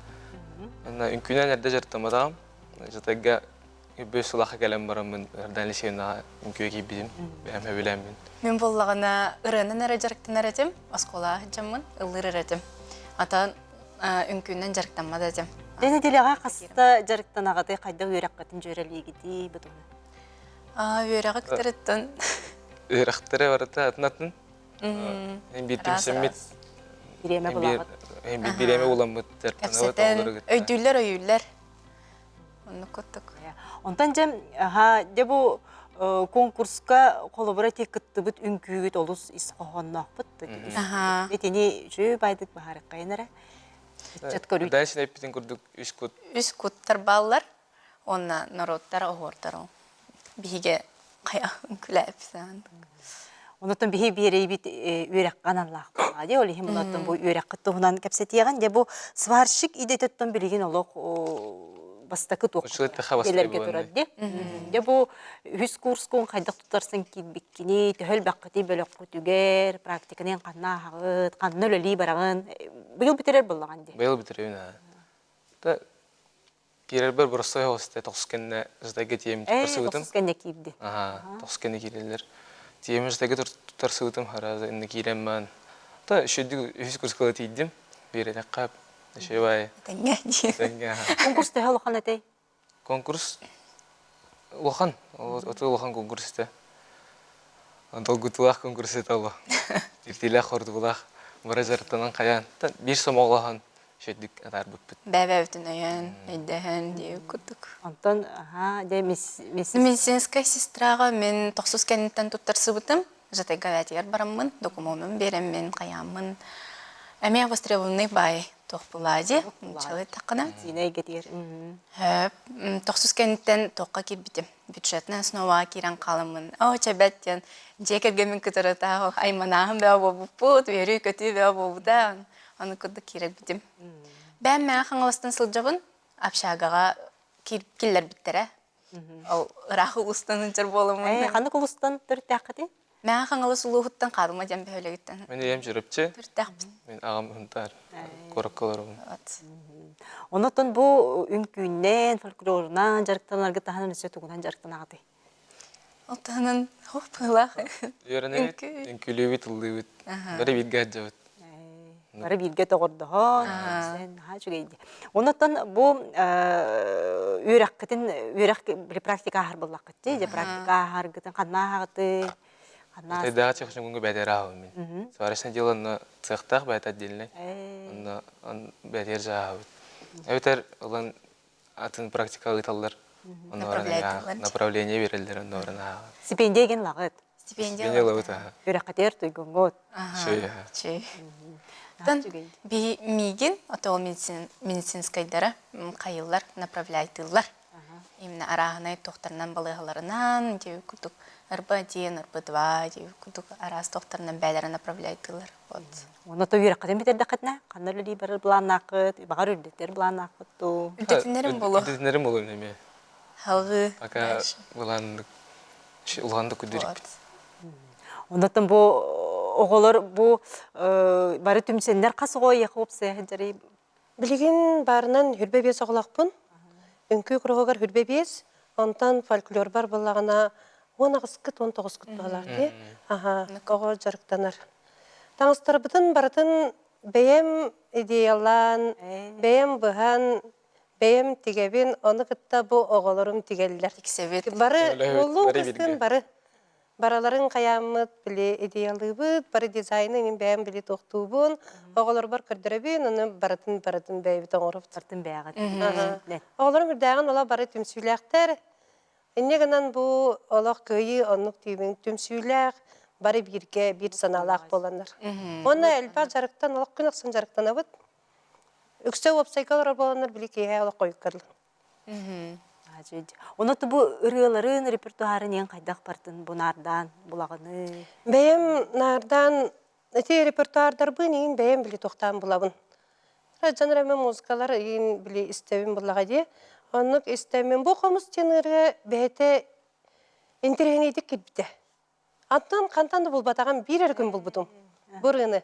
Онно үҥкүүнэн эрдэ дьарыктамматаҕым. Жатайга үбү сылаха кэлэн бараммын Эрдэн Алексеевнаҕа үҥкүүгэ киирбитим. Бэйэм сөбүлээммин. Мин буоллаҕына ырыанан эрэ дьарыктанар этим, оскуолаҕа сылдьаммын ыллыыр эрэ этим. Атан үҥкүүнэн дьарыктаммат этим. Дьэ нэдиэлэҕэ хаста дьарыктанаҕытый, хайдах үөрэххитин дьүөрэлиигитий бутуна? Үөрэҕи кытарыттан Үөрэхтэрэ барыта атын-атын. Эн биир түмсэммит Бириэмэ булаҕыт. Эн биир бириэмэ буламмыт кэпсэтэн өйдүүллэр өйүүллэр. Оннук курдук. Онтон дьэ, аха, дьэ бу конкурска холобура ти кыттыбыт үҥкүүгүт олус ис хоһоонноохпут. Итини үчүгэй байдык баһаарыккайын эрэ. Ыччат көрүү. Дальше эппитин курдук үс кут. Үс куттар бааллар. Уонна норуоттар оһуордар биһиги хайа үҥкүүлээппит Онотон биһи биэрэйбит үөрэххэ аналлаах буоллаҕа дии. Ол иһин булаттан бу үөрэххит туһунан кэпсэтиэҕин. Дьэ бу сварщик идэтиттэн билигин олох бастакы туох кэлэргэ турар дии. Дьэ бу үһүс курскун хайдах тутарсан киирбиккини, төһө элбэххитий бөлөххүтүгэр, практиканы ханна ааһаҕыт, ханна үлэлии бараҕын. Быйыл бүтэрэр буоллаҕын дии. Быйыл бүтэрэбин аа. Киирэрбэр боростуой оҕус этэ, тохсус кэннэ Жатайга тиийэммин туттарсыбытым. Тохсус кэннэ киирди. Аhaa, тохсус кэннэ киирэллэр. Тиийэммин Жатайга туттарсыбытым, сразу иннэ киирэн баран, то үчүгэйдик үһүс курска тиийдим. Биэрэтэххэ үчүгэй баайы. Тэҥҥэ дии. Тэҥҥэ, аhaa. Конкурс төһө улахан этэй? Конкурс улахан, оту улахан конкурс этэ. Долгутуулаах конкурс этэ ол. Иртиилээх хордуулаах бары дьарыктанан хайаан, биир сомоҕолоһон үчүгэйдик атаарбыппыт. Бэйэ-бэйэбитин өйөөн, өйдөһөн диир курдук. Онтон аhaa дьэ Медицинскэй сестраҕа мин тохсус кэнниттэн туттарсыбытым. Жатайга бээтигэр бараммын, докумуонум биэрэммин, хайааммын эмиэ востребованный баай туох булаа дии, нууччалыы эттэххинэ. Медицина эйгэтигэр. Тохсус кэнниттэн туохха киирбитим. Бюджетная основаҕа киирэн хааламмын, оо, чэбэт диэн дьиэ кэргэммин кытары таах айманааһын бөҕө буолбуппут, үөрүү-көтүү бөҕө буолбута. Аны курдук киирэрбитим. Бэйэм Мэҥэ Хаҥаластан сылдьабын. Общагаҕа киллэрбиттэрэ. Ол ыраах улуустан ынчар буоламмын. Ээ, ханнык улуустан төрүттээххитий? Мэҥэ Хаҥалас улууһуттан Хаалыма диэн бөһүөлэгиттэн. Мин ийэм Чурапчы. Төрүттээхпин. Мин аҕам Һунтаар куоракка олоробун. Онон бу үҥкүүннэн, фольклорунан дьарыктанаргыт таһынан өссө тугунан дьарыктанаҕытый? Ол таһынан хоп быһыылаах. Үөрэнэбит, үҥкүүлүүбүт, ыллыыбыт. Бары бииргэ сылдьабыт. Бары бииргэ доҕордоһон, наһаа үчүгэй дии. Онон бу үөрэххитин үөрэх практика ааһар буоллаххыт дии, дьэ практика ааһаргытын ханна ааһаҕытый? Ханна Тайдааҕы техникумҥа бэйэтэ ааһабын мин. Сварочное дело онно цехтаах бэйэтэ отдельный. Онно бэйэтигэр дьаһаабыт. Эбэтэр ылан атын практика ыыталлар. Направление биэрэллэр онно баран ааҕан. Стипендия ген лагыт. Стипендия ылабыт аха. Үрэххитигэр туйгуҥҥут. Чүй. Тан би миигин отол медицинскайдара хайыллар направляйтыллар. Именно арааһынай тохтарынан балыыһаларынан диэбит курдук РБ диэн, РБ2 диэбит курдук араас тохтарынан бээлэрэ направляйтыллар. Вот. Онно то үөрэххитин бүтэрдэххитинэ ханна үлэлии барар былааннааххыт, баҕар үрдэтэр былааннааххыт дуу? Үрдэтинэрим болу. Үрдэтинэрим болу эмиэ. Халгыы. Пока былааннык улахан күдүрүк. Оннотон бу оҕолор бу бары түмсэннэр хас оҕо эйиэхэ уопсайа сылдьарый? Билигин баарынан хүрбэ биэс оҕолоохпун. Үҥкүү куруһугар хүрбэ биэс, онтон фольклорбар буоллаҕына 18-кыт, 19-кыт баҕалаах дии. Аха, оҕо дьарыктанар. Таҥастарбытын барытын бэйэм идеялаан, бэйэм быһан, бэйэм тигэбин, ону кытта бу оҕолорум тигэллэр. Тиксэбит. Бары уоллуун кыстыын бары Бараларын хайааммыт били идеялыыбыт, бары дизайны мин бэйэм били туохтуубун, оҕолорбор көрдөрөбүн, ону барытын барытын бэйэбит оҥоробут. Барытын бэйэҕит. Оҕолорум үрдээҕин олох бары түмсүүлээхтэр. Инньэ гынан бу олох кыайыы оннук түүмүн түмсүүлээх, бары бииргэ биир санаалаах буоланнар. Уонна элбэх дьарыктан олох күн ахсын дьарыктанабыт. Үксэ уопсайга олорор буоланнар били киэһэ олох хойукка дылы. Онно бу ырыаларын, репертуарын иэн хайдах бартын бу наардаан булаҕыный? Бэйэм наардаан ити репертуардарбын иин бэйэм били тохтаан булабын. Дьон эрэ музыкалар иин били истэбин буллаҕа дии. Оннук истэммин бу хомус диэн ырыа бэйэтэ интэриэһинэйдик киирбитэ. Антон хантан да булбатаҕым биир эрэ күн булбутум бу ырыаны.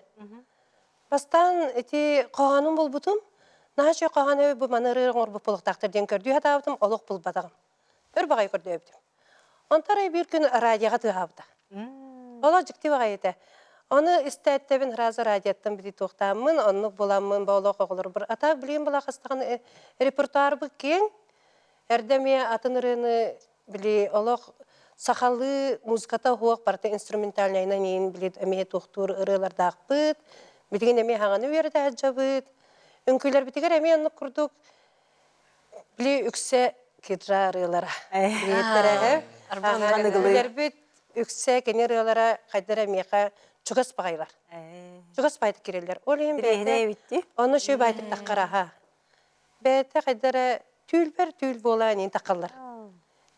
Бастаан ити хоһоонун булбутум. Наһаа үчүгэй хоһоон эбит бу маны ырыа оҥорбут буолуохтаахтар диэн көрдүү сатаабытым, олох булбатаҕым. Өр баҕайы көрдөөбүтүм. Онтон арай биир күн радиоҕа тыаһаабыта. Олох дьикти баҕайы этэ. Ону истээттэбин сразу радиоттан били туохтааммын, оннук буламмын бу олох оҕолорбор а так билигин була хастаҕын репертуарбыт киэҥ. Эрдэ эмиэ атын ырыаны били олох сахалыы музыката суох барыта инструментальнайынан иин били эмиэ туохтуур ырыалардаахпыт билигин эмиэ хаҥаны үөрэтэ сылдьабыт үҥкүүлэрбитигэр эмиэ оннук курдук били үксэ кидра ырыалара билиэттэрэ үҥкүүлэрбит үксэ кини ырыалара хайдара миэхэ чугас баҕайылар чугас баҕайытык киирэллэр ол иһин бэйэтэ ону үчүгэй баҕайытык таххараха Бэйэтэ хайда эрэ түүл-бэр түүл буолаан иин тахаллар.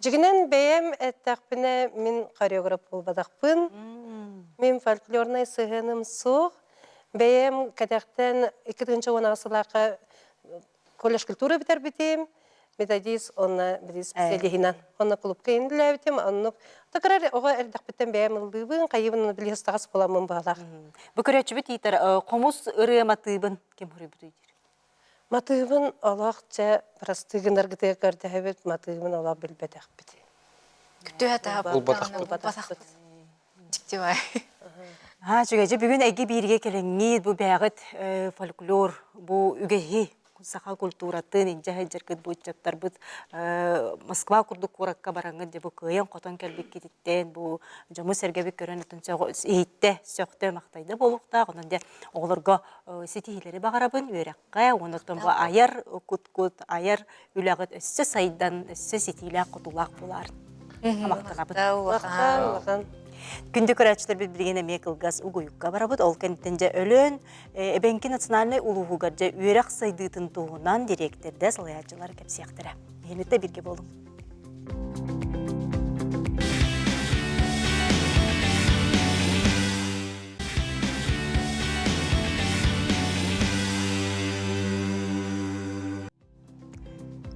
Дьигинэн бэйэм эттэхпинэ мин хореограф буолбатахпын. Мин фольклорнай сыһыаным суох. Бэйэм кэтэхтэн 2018 сылаахха колледж культуры бүтэрбитим. Методист онно били специалиһынан. Онно клубка индилээбитим. Оннук такырар оҕо эрдэхпиттэн бэйэм ыллыыбын, хайыбын оны били ыстаҕас буоламмын баалаах. Бу көрөөччүбүт иитэр хомус ырыа матыыбын ким хоруйбутуй диир. Матыыбын олох дьэ бырастыы гынаргытыгар көрдөһөбүт, матыыбын олох билбэтэхпит. Күтүө Булбатахпыт. Дьикти бай. Аа, үчүгэй. Дьэ, бүгүн эйгэ бииргэ кэлэҥҥит, бу бэйэҕит фольклор, бу үгэһи саха культуратын илдьэ сылдьаргыт бу ыччаттарбыт Москва курдук куоракка бараҥҥыт дьэ бу кыайан-хотон кэлбиккититтэн бу дьону-сэргэбит көрөн отон иһиттэ, сөхтө, махтайда буолуохтаах. Онон дьэ оҕолорго ситиһиилэри баҕарабын үөрэххэ уонна оттон бу айар кут-кут айар үлэҕит өссө сайдан, өссө ситиилээх-хотуулаах буолаар. Махтанабыт. Улахан, улахан. Күндү көрөөччүлэрбит билигин эмиэ кылгас угуйукка барабыт. Ол кэнниттэн дьэ Өлөөн Эбэҥки национальнай улууһугар дьэ үөрэх сайдыытын туһунан дириэктэрдэ салайааччылар кэпсиэхтэрэ. Биһиэнитэ бииргэ буолуҥ.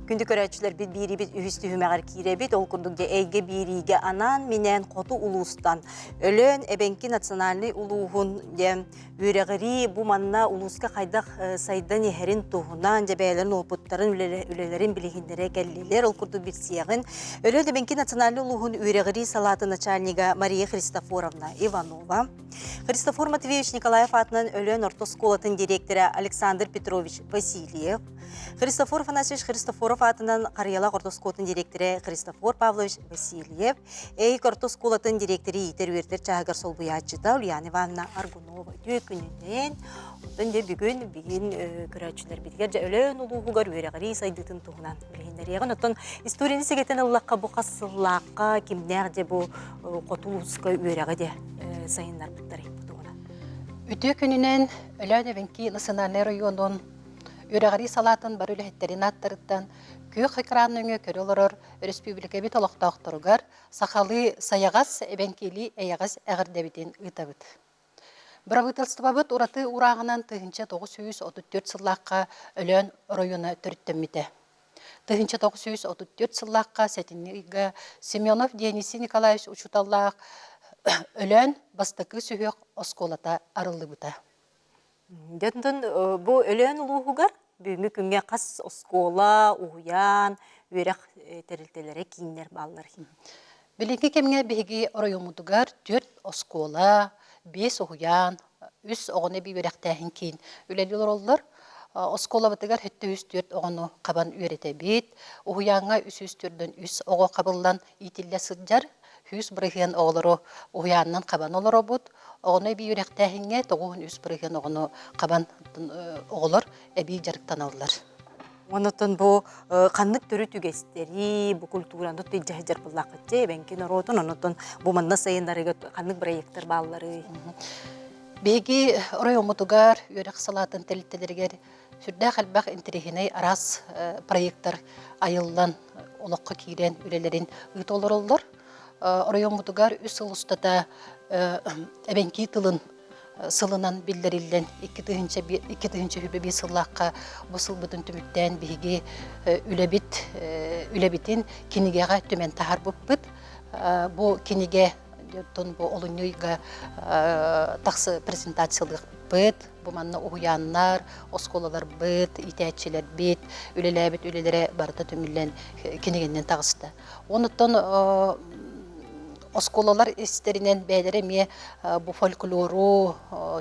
Күндү көрөөччүлэрбит биирибит үһүс түһүмэҕэр киирэбит. Ол курдук дьэ эйгэ биэриигэ анаан-минээн хоту улуустан Өлөөн Эбэҥки национальнай улууһун дьэ үөрэҕирии бу манна улууска хайдах сайдан иһэрин туһунан дьэ бэйэлэрин уопуттарын үлэлэрин билиһиннэрэ кэллилэр. Ол курдук билсиэҕин Өлөөн Эбэҥки национальнай улууһун үөрэҕирии салаатын начальнига Мария Христофоровна Иванова, Христофор Матвеевич Николаев аатынан Өлөөн орто оскуолатын директора Александр Петрович Васильев, Христофор Афанасьевич Христофоров аатынан Харыйалаах орто оскуолатын директора Христофор Павлович Васильев, Эйик орто оскуолатын директори иитэр-үөрэтэр чааһыгар солбуйааччыта Ульяна Ивановна Аргунова үтүө күнүнэн. Оттон дьэ бүгүн бүгүн көрөөччүлэрбитигэр дьэ Өлөөн улууһугар үөрэҕирии сайдыытын туһунан билиһиннэриэҕин. Оттон историяны сэгэтэн ыллахха бу хас сыллаахха кимнээх дьэ бу хоту улууска үөрэҕи дьэ сайыннарбыттарый бу туһунан. Үтүө күнүнэн Өлөөн Эбэҥки национальнай районун Үөрэҕирии салаатын бары үлэһиттэрин ааттарыттан күөх экран нөҥүө көрө олорор өрөспүүбүлүкэбит олохтоохторугар сахалыы сайаҕас, эбэҥкилии эйэҕэс эҕэрдэбитин ыытабыт. Бырабыыталыстыбабыт ураты уурааҕынан 1934 сыллаахха Өлөөн оройуона төрүттэммитэ. 1934 сыллаахха сэтинньи ыйга Семенов Дионисий Николаевич учууталлаах Өлөөн бастакы сүһүөх оскуолата арыллыбыта. Дьэ, онтон бу Өлөөн улууһугар бүгүҥҥү күҥҥэ хас оскуола, уһуйаан, үөрэх тэрилтэлэрэ, кииннэр бааллар? Билиҥҥи кэмҥэ биһиги оройуоммутугар түөрт оскуола, биэс уһуйаан, үс оҕону эбии үөрэхтээһин киин үлэлии олороллор. Оскуолабытыгар өттө үс түөрт оҕону хабан үөрэтэбит. Уһуйааҥҥа үс үс төрдөн үс оҕо хабыллан иитиллэ сылдьар. 100% оҕолору уһуйаанынан хабан олоробут. Оҕону эбии үөрэхтээһиҥҥэ 93% оҕону хабан оҕолор эбии дьарыктаналлар. Онотон бу ханнык төрүт үгэстэри, бу культураны тыйдьа сылдьар буоллаххытчы, эбэҥки норуотун, онотон бу манна сайыннарыга ханнык проекттар баалларый? Биһиги оройуоммутугар үөрэх салаатын тэрилтэлэригэр сүрдээх элбэх интэриэһинэй араас проекттар айыллан олоххо киирэн үлэлэрин ыыта олороллор. Оройуоммутугар үс сыл устата эбэҥкии тылын сылынан биллэриллэн 2025 сыллаахха бу сылбытын түмүктээн биһиги үлэбит үлэбитин кинигэҕэ түмэн таһаарбыппыт. Бу кинигэ Оттон бу олунньу ыйга тахсы презентациялыахпыт. Бу манна уһуйааннар, оскуолаларбыт, иитээччилэрбит, үлэлээбит үлэлэрэ барыта түмүллэн кинигэннэн таҕыста. Онуттан оскуолалар истэринэн бэйэлэрэ эмиэ бу фольклору,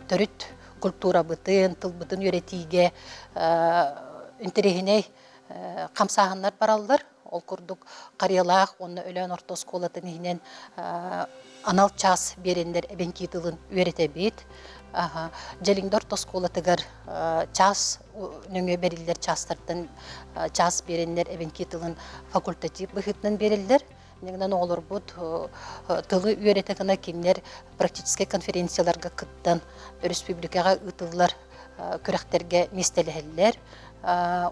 төрүт культурабытын, тылбытын үөрэтиигэ интэриэһинэй хамсааһыннар бараллар. Ол курдук Харыйалаах уонна Өлөөн орто оскуолатын иһинэн анал чаас биэрэннэр эбэҥкии тылын үөрэтэбит. Дьэлиҥдэ орто оскуолатыгар чаас нөҥүө бэриллэр чаастартан чаас биэрэннэр эбэҥкии тылын факультатив быһыытынан биэрэллэр. Иннинэн оҕолорбут тылы үөрэтэ гына кинилэр практическай конференцияларга кыттан өрөспүүбүлүкэҕэ ыытыллар күрэхтэргэ миэстэлэһэллэр.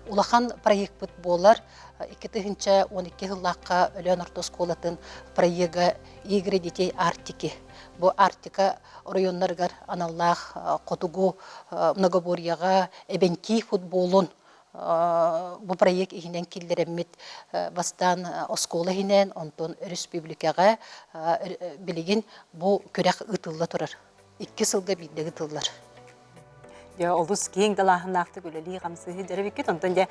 Улахан проекпыт буолар. 2012 сыллаахха Өлөөн орто оскуолатын проега «Игры детей Арктики». Бу Арктика оройуоннарыгар аналлаах хотугу многоборьеҕа эбэҥкии футболун бу проект иһинэн киллэрэммит бастаан оскуола иһинэн, онтон өрөспүүбүлүкэҕэ билигин бу күрэх ыытылла турар. Икки сылга биирдэ ыытыллар. Дьэ, олус киэҥ далааһыннаахтык үлэлии-хамсыы дьарыбиккит. Онтон дьэ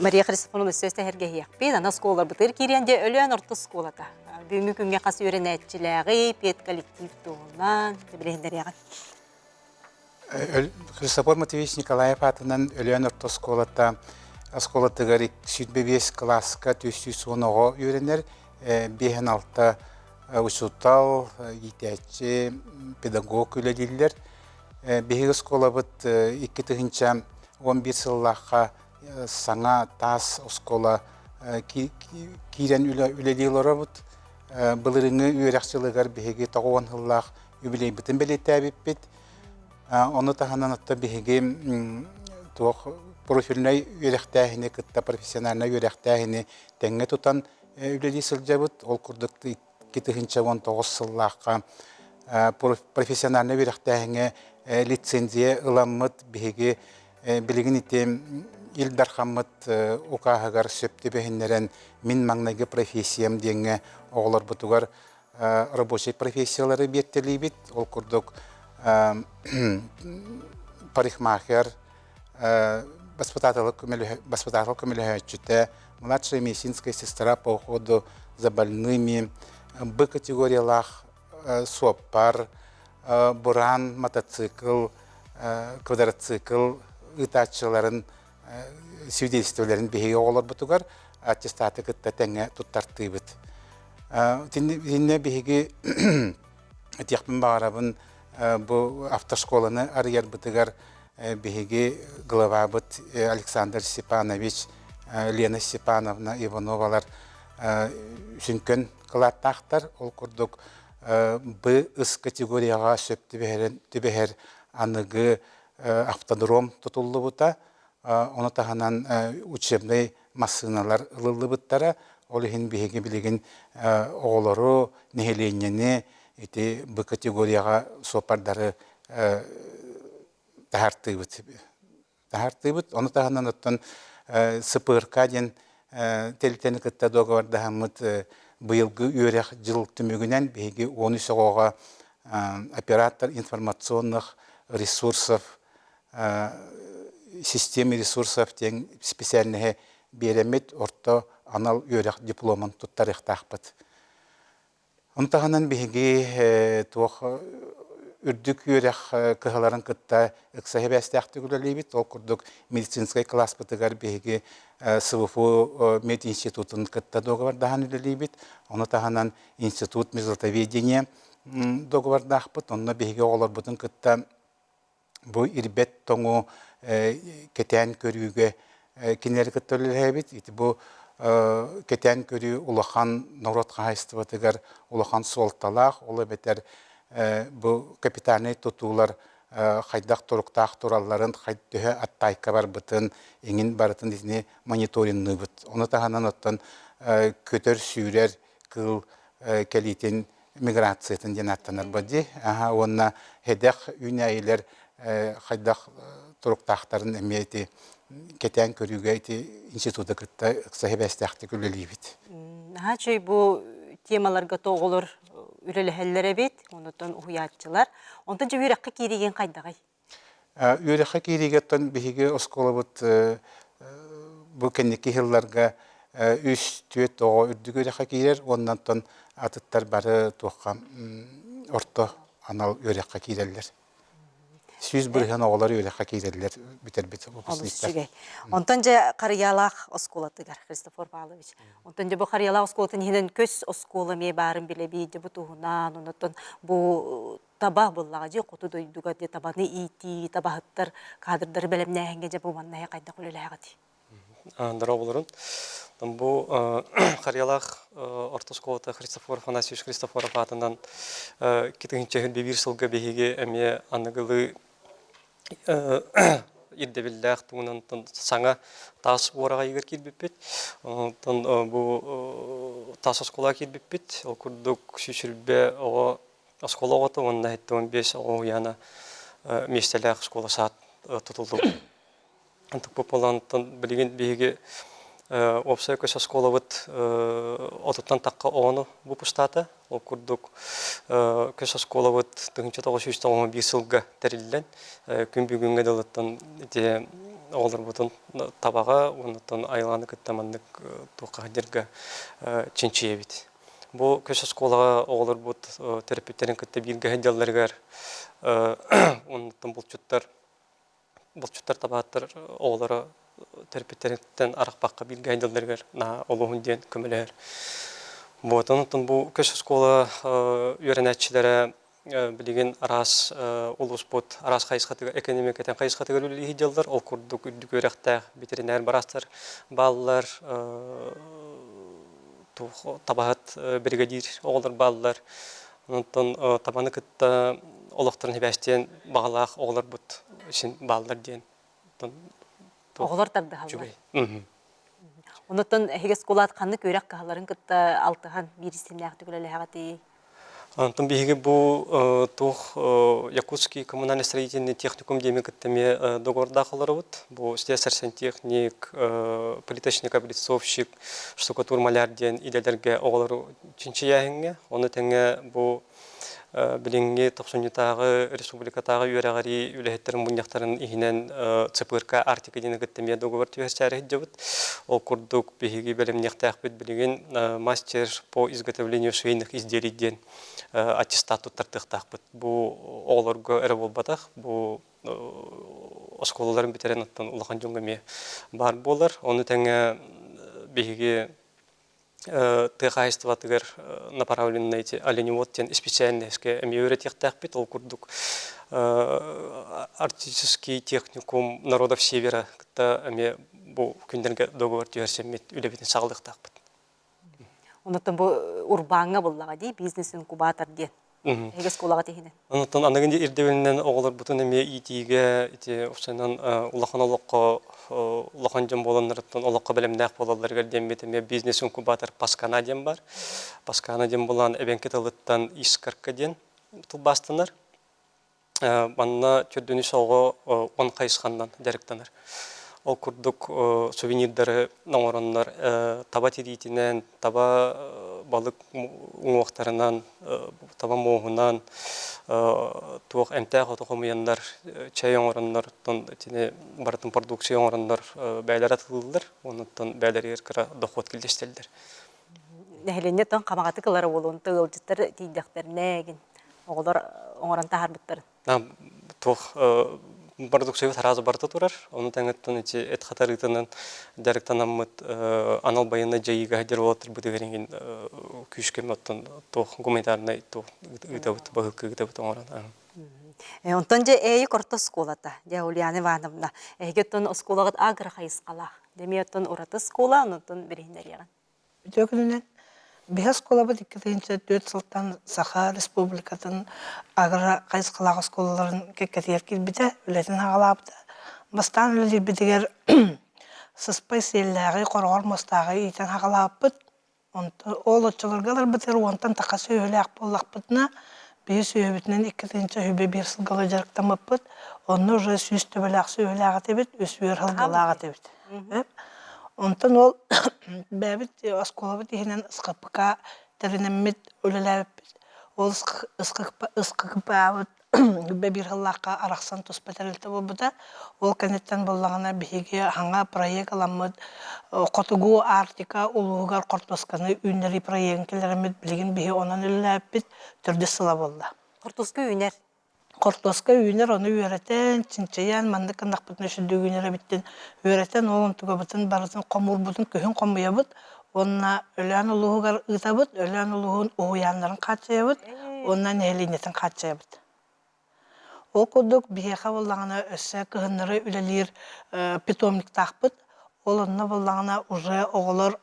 Мария Христофоровна өссө сэһэргэһиэхпит. Аны оскуолаларбытыгар киириэн дьэ Өлөөн орто оскуолата. Бүгүҥҥү күҥҥэ хас үөрэнээччилээҕий, педколлектив туһунан билиһиннэриэҕин. Христофор Матвеевич Николаев аатынан Өлөөн орто оскуолата оскуолатыгар 105 кылааска 410 оҕо үөрэнэр, 5-6 учуутал, иитээччи, педагог үлэлииллэр. Биһиги оскуолабыт 2011 сыллаахха саҥа таас оскуола киирэн үлэлии олоробут. Былырыыҥҥы үөрэх дьылыгар биһиги 90 сыллаах юбилейбытын бэлиэтээбиппит. Ону таһынан оттон биһиги туох профильнай үөрэхтээһини кытта профессиональнай үөрэхтээһини тэҥҥэ тутан үлэлии сылдьабыт. Ол курдук 2019 сыллаахха профессиональнай үөрэхтээһиҥҥэ лицензия ыламмыт биһиги билигин ити Ил Дархаммыт укааһыгар сөп түбэһиннэрэн мин маҥнайгы профессиям диэҥҥэ оҕолорбутугар рабочай профессиялары биэртэлиибит. Ол курдук парикмахер, баспытаатал көмөлөһөөччүтэ, младшая медицинская сестра по уходу за больными, Б категориялаах суоппар, бураан, мотоцикл, квадроцикл ыытааччыларын свидетельстволарын биһиги оҕолорбутугар аттестаты кытта тэҥҥэ туттартыыбыт. Итиннэ биһиги этиэхпин баҕарабын бу автошколаны арыйарбытыгар биһиги главабыт Александр Степанович, Лена Степановна Ивановалар сүҥкэн кылааттаахтар. Ол курдук Б ыс категорияҕа сөп түбэһэр аныгы автодром тутуллубута. Ону таһынан учебнай массыыналар ылыллыбыттара. Ол иһин биһиги билигин оҕолору, нэһилиэнньэни ити Б категорияҕа суоппардары таһаартыыбыт. Таһаартыыбыт. Ону таһынан оттон СПРК диэн тэрилтэни кытта дуогабардаһаммыт быйылгы үөрэх дьыл түмүгүнэн биһиги 13 оҕоҕо оператор информационных ресурсов системы ресурсов диэн специальноһы биэрэммит орто анал үөрэх дипломун туттарыахтаахпыт. Ону таһынан биһиги туох үрдүк үөрэх кыһаларын кытта ыкса сибээстээхтик үлэлиибит. Ол курдук медицинскэй кылааспытыгар биһиги СВФУ мединститутун кытта дуогабардаһан үлэлиибит. Ону таһынан институт мерзлотоведения дуогабардаахпыт. Онно биһиги оҕолорбутун кытта бу ирбэт тоҥу кэтээн көрүүгэ кинилэри кытта үлэлэһэбит. Ити бу кэтээн көрүү улахан норуот хаһаайыстыбатыгар улахан суолталаах, ол эбэтэр бу капитальнай тутуулар хайдах туруктаах туралларын, төһө аттаайка барбытын, иҥин барытын итини мониторинныыбыт. Ону таһынан оттон көтөр-сүүрэр кыыл кэлиитин миграциятын диэн ааттанар дии. Уонна сэдэх үүнээйилэр хайдах туруктаахтарын эмиэ ити кэтээн көрүүгэ ити институту кытта ыкса сибээстээхтик үлэлиибит. Наһаа үчүгэй бу темаларга оҕолор үлэлэһэллэр эбит, онтон уһуйааччылар. Онтон дьэ үөрэххэ киириигин хайдаҕый? Үөрэххэ киириигэ оттон биһиги оскуолабыт бу кэнники сылларга үс, түөрт оҕо үрдүк үөрэххэ киирэр уонна оттон атыттар бары туохха орто анал үөрэххэ киирэллэр. 100% оҕолор үөрэххэ киирэллэр бүтэрбит выпускниктар. Олус үчүгэй. Онтон дьэ Харыйалаах оскуолатыгар Христофор Павлович. Онтон дьэ бу Харыйалаах оскуолатын иһинэн көс оскуола эмиэ баарын билэбит, дьэ бу туһунан, онтон бу таба буллаҕа дьэ хоту дойдуга дьэ табаны иитии, табаһыттар кадрдары бэлэмнээһиҥҥэ дьэ бу манна хайдах үлэлээҕитий? Здорово, Бу Харыйалаах орто оскуолата Христофор Афанасьевич Христофоров аатынан китыһынча биир сылга биһиги эмиэ аныгылыы ирдэбиллээх туһунан саҥа таас уораҕайыгар киирбиппит. Онтон бу таас оскуолаҕа киирбиппит. Ол курдук сүүсүрбэ оҕо оскуола оҕото уонна 75 оҕо уһуйаана миэстэлээх оскуола саат тутуллубут. Антык буолан билигин биһиги уопсай көс оскуолабыт отуттан тахха оҕону выпустаата. Ол курдук көс оскуолабыт 1991 сылга тэриллэн күн бүгүҥҥэ дылыттан ити оҕолорбутун табаҕа уонна айылҕаны кытта маннык туохха сылдьарга чинчийэбит. Бу көс оскуолаҕа оҕолорбут төрөппүттэрин кытта бииргэ сылдьалларыгар оннуттан булчуттар булчуттар табаһыттар оҕолоро төрөппүттэриттэн арахпакка бииргэ сылдьалларыгар наһаа олуһун диэн көмөлөһөр. Вот онтон бу көс оскуола үөрэнээччилэрэ билигин араас улууспут араас хайысхатыгар экономикатын хайысхатыгар үлэлии сылдьаллар. Ол курдук үрдүк үөрэхтээх ветеринар быраастар бааллар, табаһыт бригадир оҕолор бааллар. Онтон табаны кытта олохторун сибээстиэн баҕалаах оҕолорбут син бааллар диэн. Оҕолор тардыһаллар. Онуттан эһиги оскуолаат ханнык үөрэх кыһаларын кытта алтыһан биир истиннээхтик үлэлэһэҕитий? Онтон биһиги бу туох Якутский коммунально-строительный техникум диэми кытта эмиэ договордаах олоробут. Бу слесарь-сантехник, плиточник-облицовщик, штукатур-маляр диэн идэлэргэ оҕолору чинчийээһиҥҥэ. Ону тэҥэ бу билиҥҥи тохсунньутааҕы республикатааҕы үөрэҕирии үлэһиттэрин мунньахтарын иһинэн ЦПРК Арктика диэни кытта эмиэ договор түһэрсээри сылдьабыт. Ол курдук биһиги бэлэмниэхтээхпит билигин мастер по изготовлению швейных изделий диэн аттестат туттартыахтаахпыт. Бу оҕолорго эрэ буолбатах, бу оскуолаларын бүтэрэн оттон улахан дьоҥҥо эмиэ баар буолар. Ону тэҥэ биһиги тыа хаһаайыстыбатыгар направленный эти оленевод диэн специальностька эмиэ үөрэтиэхтээхпит. Ол курдук арктический техникум народов севера кытта эмиэ бу күннэргэ договор түһэрсэммит үлэбитин саҕалыахтаахпыт. Онтон бу урбааҥҥа буллаҕа дии бизнес-инкубатор диэн. Эһиги оскуолаҕа тиһинэн. Онтон аныгы ирдэбилинэн оҕолорбутун эмиэ иитиигэ ити устунан улахан олоххо улахан дьон буоланнарыттан олоххо бэлэмнээх буолалларыгар диэммит эмиэ бизнес-инкубатор Паскана диэн бар. Паскана диэн булан эбэҥки тылыттан искорка диэн тылбаастанар. Манна төрдүнүс оҕо он хайысханнан дьарыктанар. Ол курдук сувенирдары оҥороннор таба тириитинэн, таба балык уҥуохтарынан, таба муоһунан, туох эмтээх оту хомуйаннар, чэй оҥороннор, оттон итини барытын продукция оҥороннор бэйэлэрэ атыылыыллар, оннуттан бэйэлэригэр кыра дохуот киллэстэллэр. Нэһилиэнньэ оттон хамаҕатык ылара буолуон ыалдьыттар тиийдэхтэринэ эгин оҕолор оҥорон таһаарбыттарын. Туох продукциябыт араас барыта турар. Ону тэҥэттэн ити эт хатарыытынан дьарыктанаммыт анал байыаннай дьайыыга сылдьар уолаттарбытыгар иҥин күүскэ оттон туох гуманитарнай туох ыытабыт, баһыылка ыытабыт оҥорон. Онтон дьэ Ээйик орто оскуолата, дьэ Ульяна Ивановна, эһиги оттон оскуолаҕыт агро хайысхалаах. Дэмиэ оттон ураты оскуола, онтон билиһиннэриэҕин. Үтүө күнүнэн биһи оскуолабыт 2004 сылтан Саха Республикатын агро хайысхалаах оскуолаларын кэккэтигэр киирбитэ, үлэтин аҕалаабыта. Бастаан үлэлиирбитигэр сыспай сиэллээҕи, хороҕор муостааҕы иитэн аҕалаабыппыт. Онтон ол оччолорго ыларбытыгар уонтан тахса сүөһүлээх буоллахпытына, биһи сүөһүбүтүнэн 2021 сылга дьарыктаммыппыт. Онно уже 100 төбөлөөх сүөһүлээх этибит, үс үөр сылгылаах этибит. Онтон ол бэйэбит оскуолабыт иһинэн СХПК тэринэммит үлэлээбиппит. Ол СХПК-быт биир сыллаахха арахсан туспа тэрилтэ буолбута. Ол кэнниттэн буоллаҕына биһиги саҥа проект ыламмыт Хотугу Арктика улууһугар хортуосканы үүннэрии проегын киллэрэммит билигин биһи онон үлэлээбиппит төрдүс сыла буолла. Хортуоска үүнэр. Хортуоска үүнэр, ону үөрэтэн, чинчийэн, маннык гыннахпытына үчүгэй үүнэр эбиттин үөрэтэн, ол онтугабытын барытын хомуурбутун күһүн хомуйабыт уонна Өлөөн улууһугар ыытабыт, Өлөөн улууһун уһуйааннарын хааччыйабыт уонна нэһилиэнньэтин хааччыйабыт. Ол курдук биһиэхэ буоллаҕына өссө кыһыннары үлэлиир питомниктаахпыт. Ол онно буоллаҕына уже оҕолор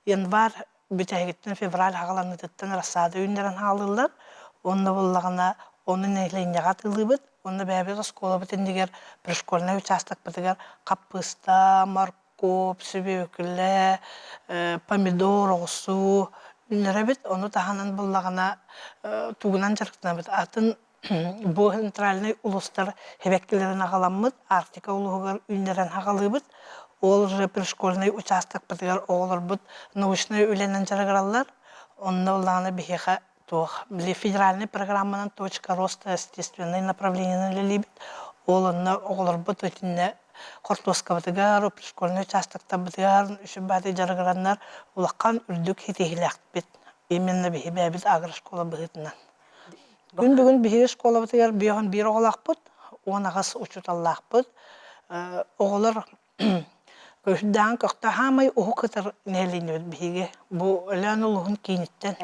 январь бүтэһигиттэн февраль аҕаланыытыттан рассада үүннэрэн хаалыллар. Уонна буоллаҕына ону нэһилиэнньэҕэ атыылыыбыт. Уонна бэйэбит оскуолабыт иннигэр пришкольнай учаастакпытыгар хаппыыста, моркуоп, сүбүөкүлэ, помидор, оҕурсуу үүннэрэбит. Ону таһынан буоллаҕына тугунан дьарыктанабыт? Атын Бу центральнай улуустар сибэккилэрин аҕаламмыт, Арктика улууһугар үүннэрэн аҕалыыбыт. Ол уже пришкольнай учаастакпытыгар оҕолорбут научнай үлэнэн дьарыгыраллар. Онно ыллаҕына биһиэхэ туох били федеральнай программанан точка роста естественнай направлениенан үлэлиибит. Ол онно оҕолорбут итиннэ хортуоскабытыгар, пришкольнай учаастактарбытыгар үчүгэй дьарыгыраннар улахан үрдүк ситиһиилээхпит. Именно биһи бэйэбит агрошкола быһыытынан. Күн бүгүн биһиги школабытыгар биэҕин биир оҕолоохпут, 18 учууталлаахпыт. Оҕолор үрдээн көхтө хаамай уһук ытар нэһилиэнньэбит биһиги. Бу Өлөөн улууһун кииниттэн.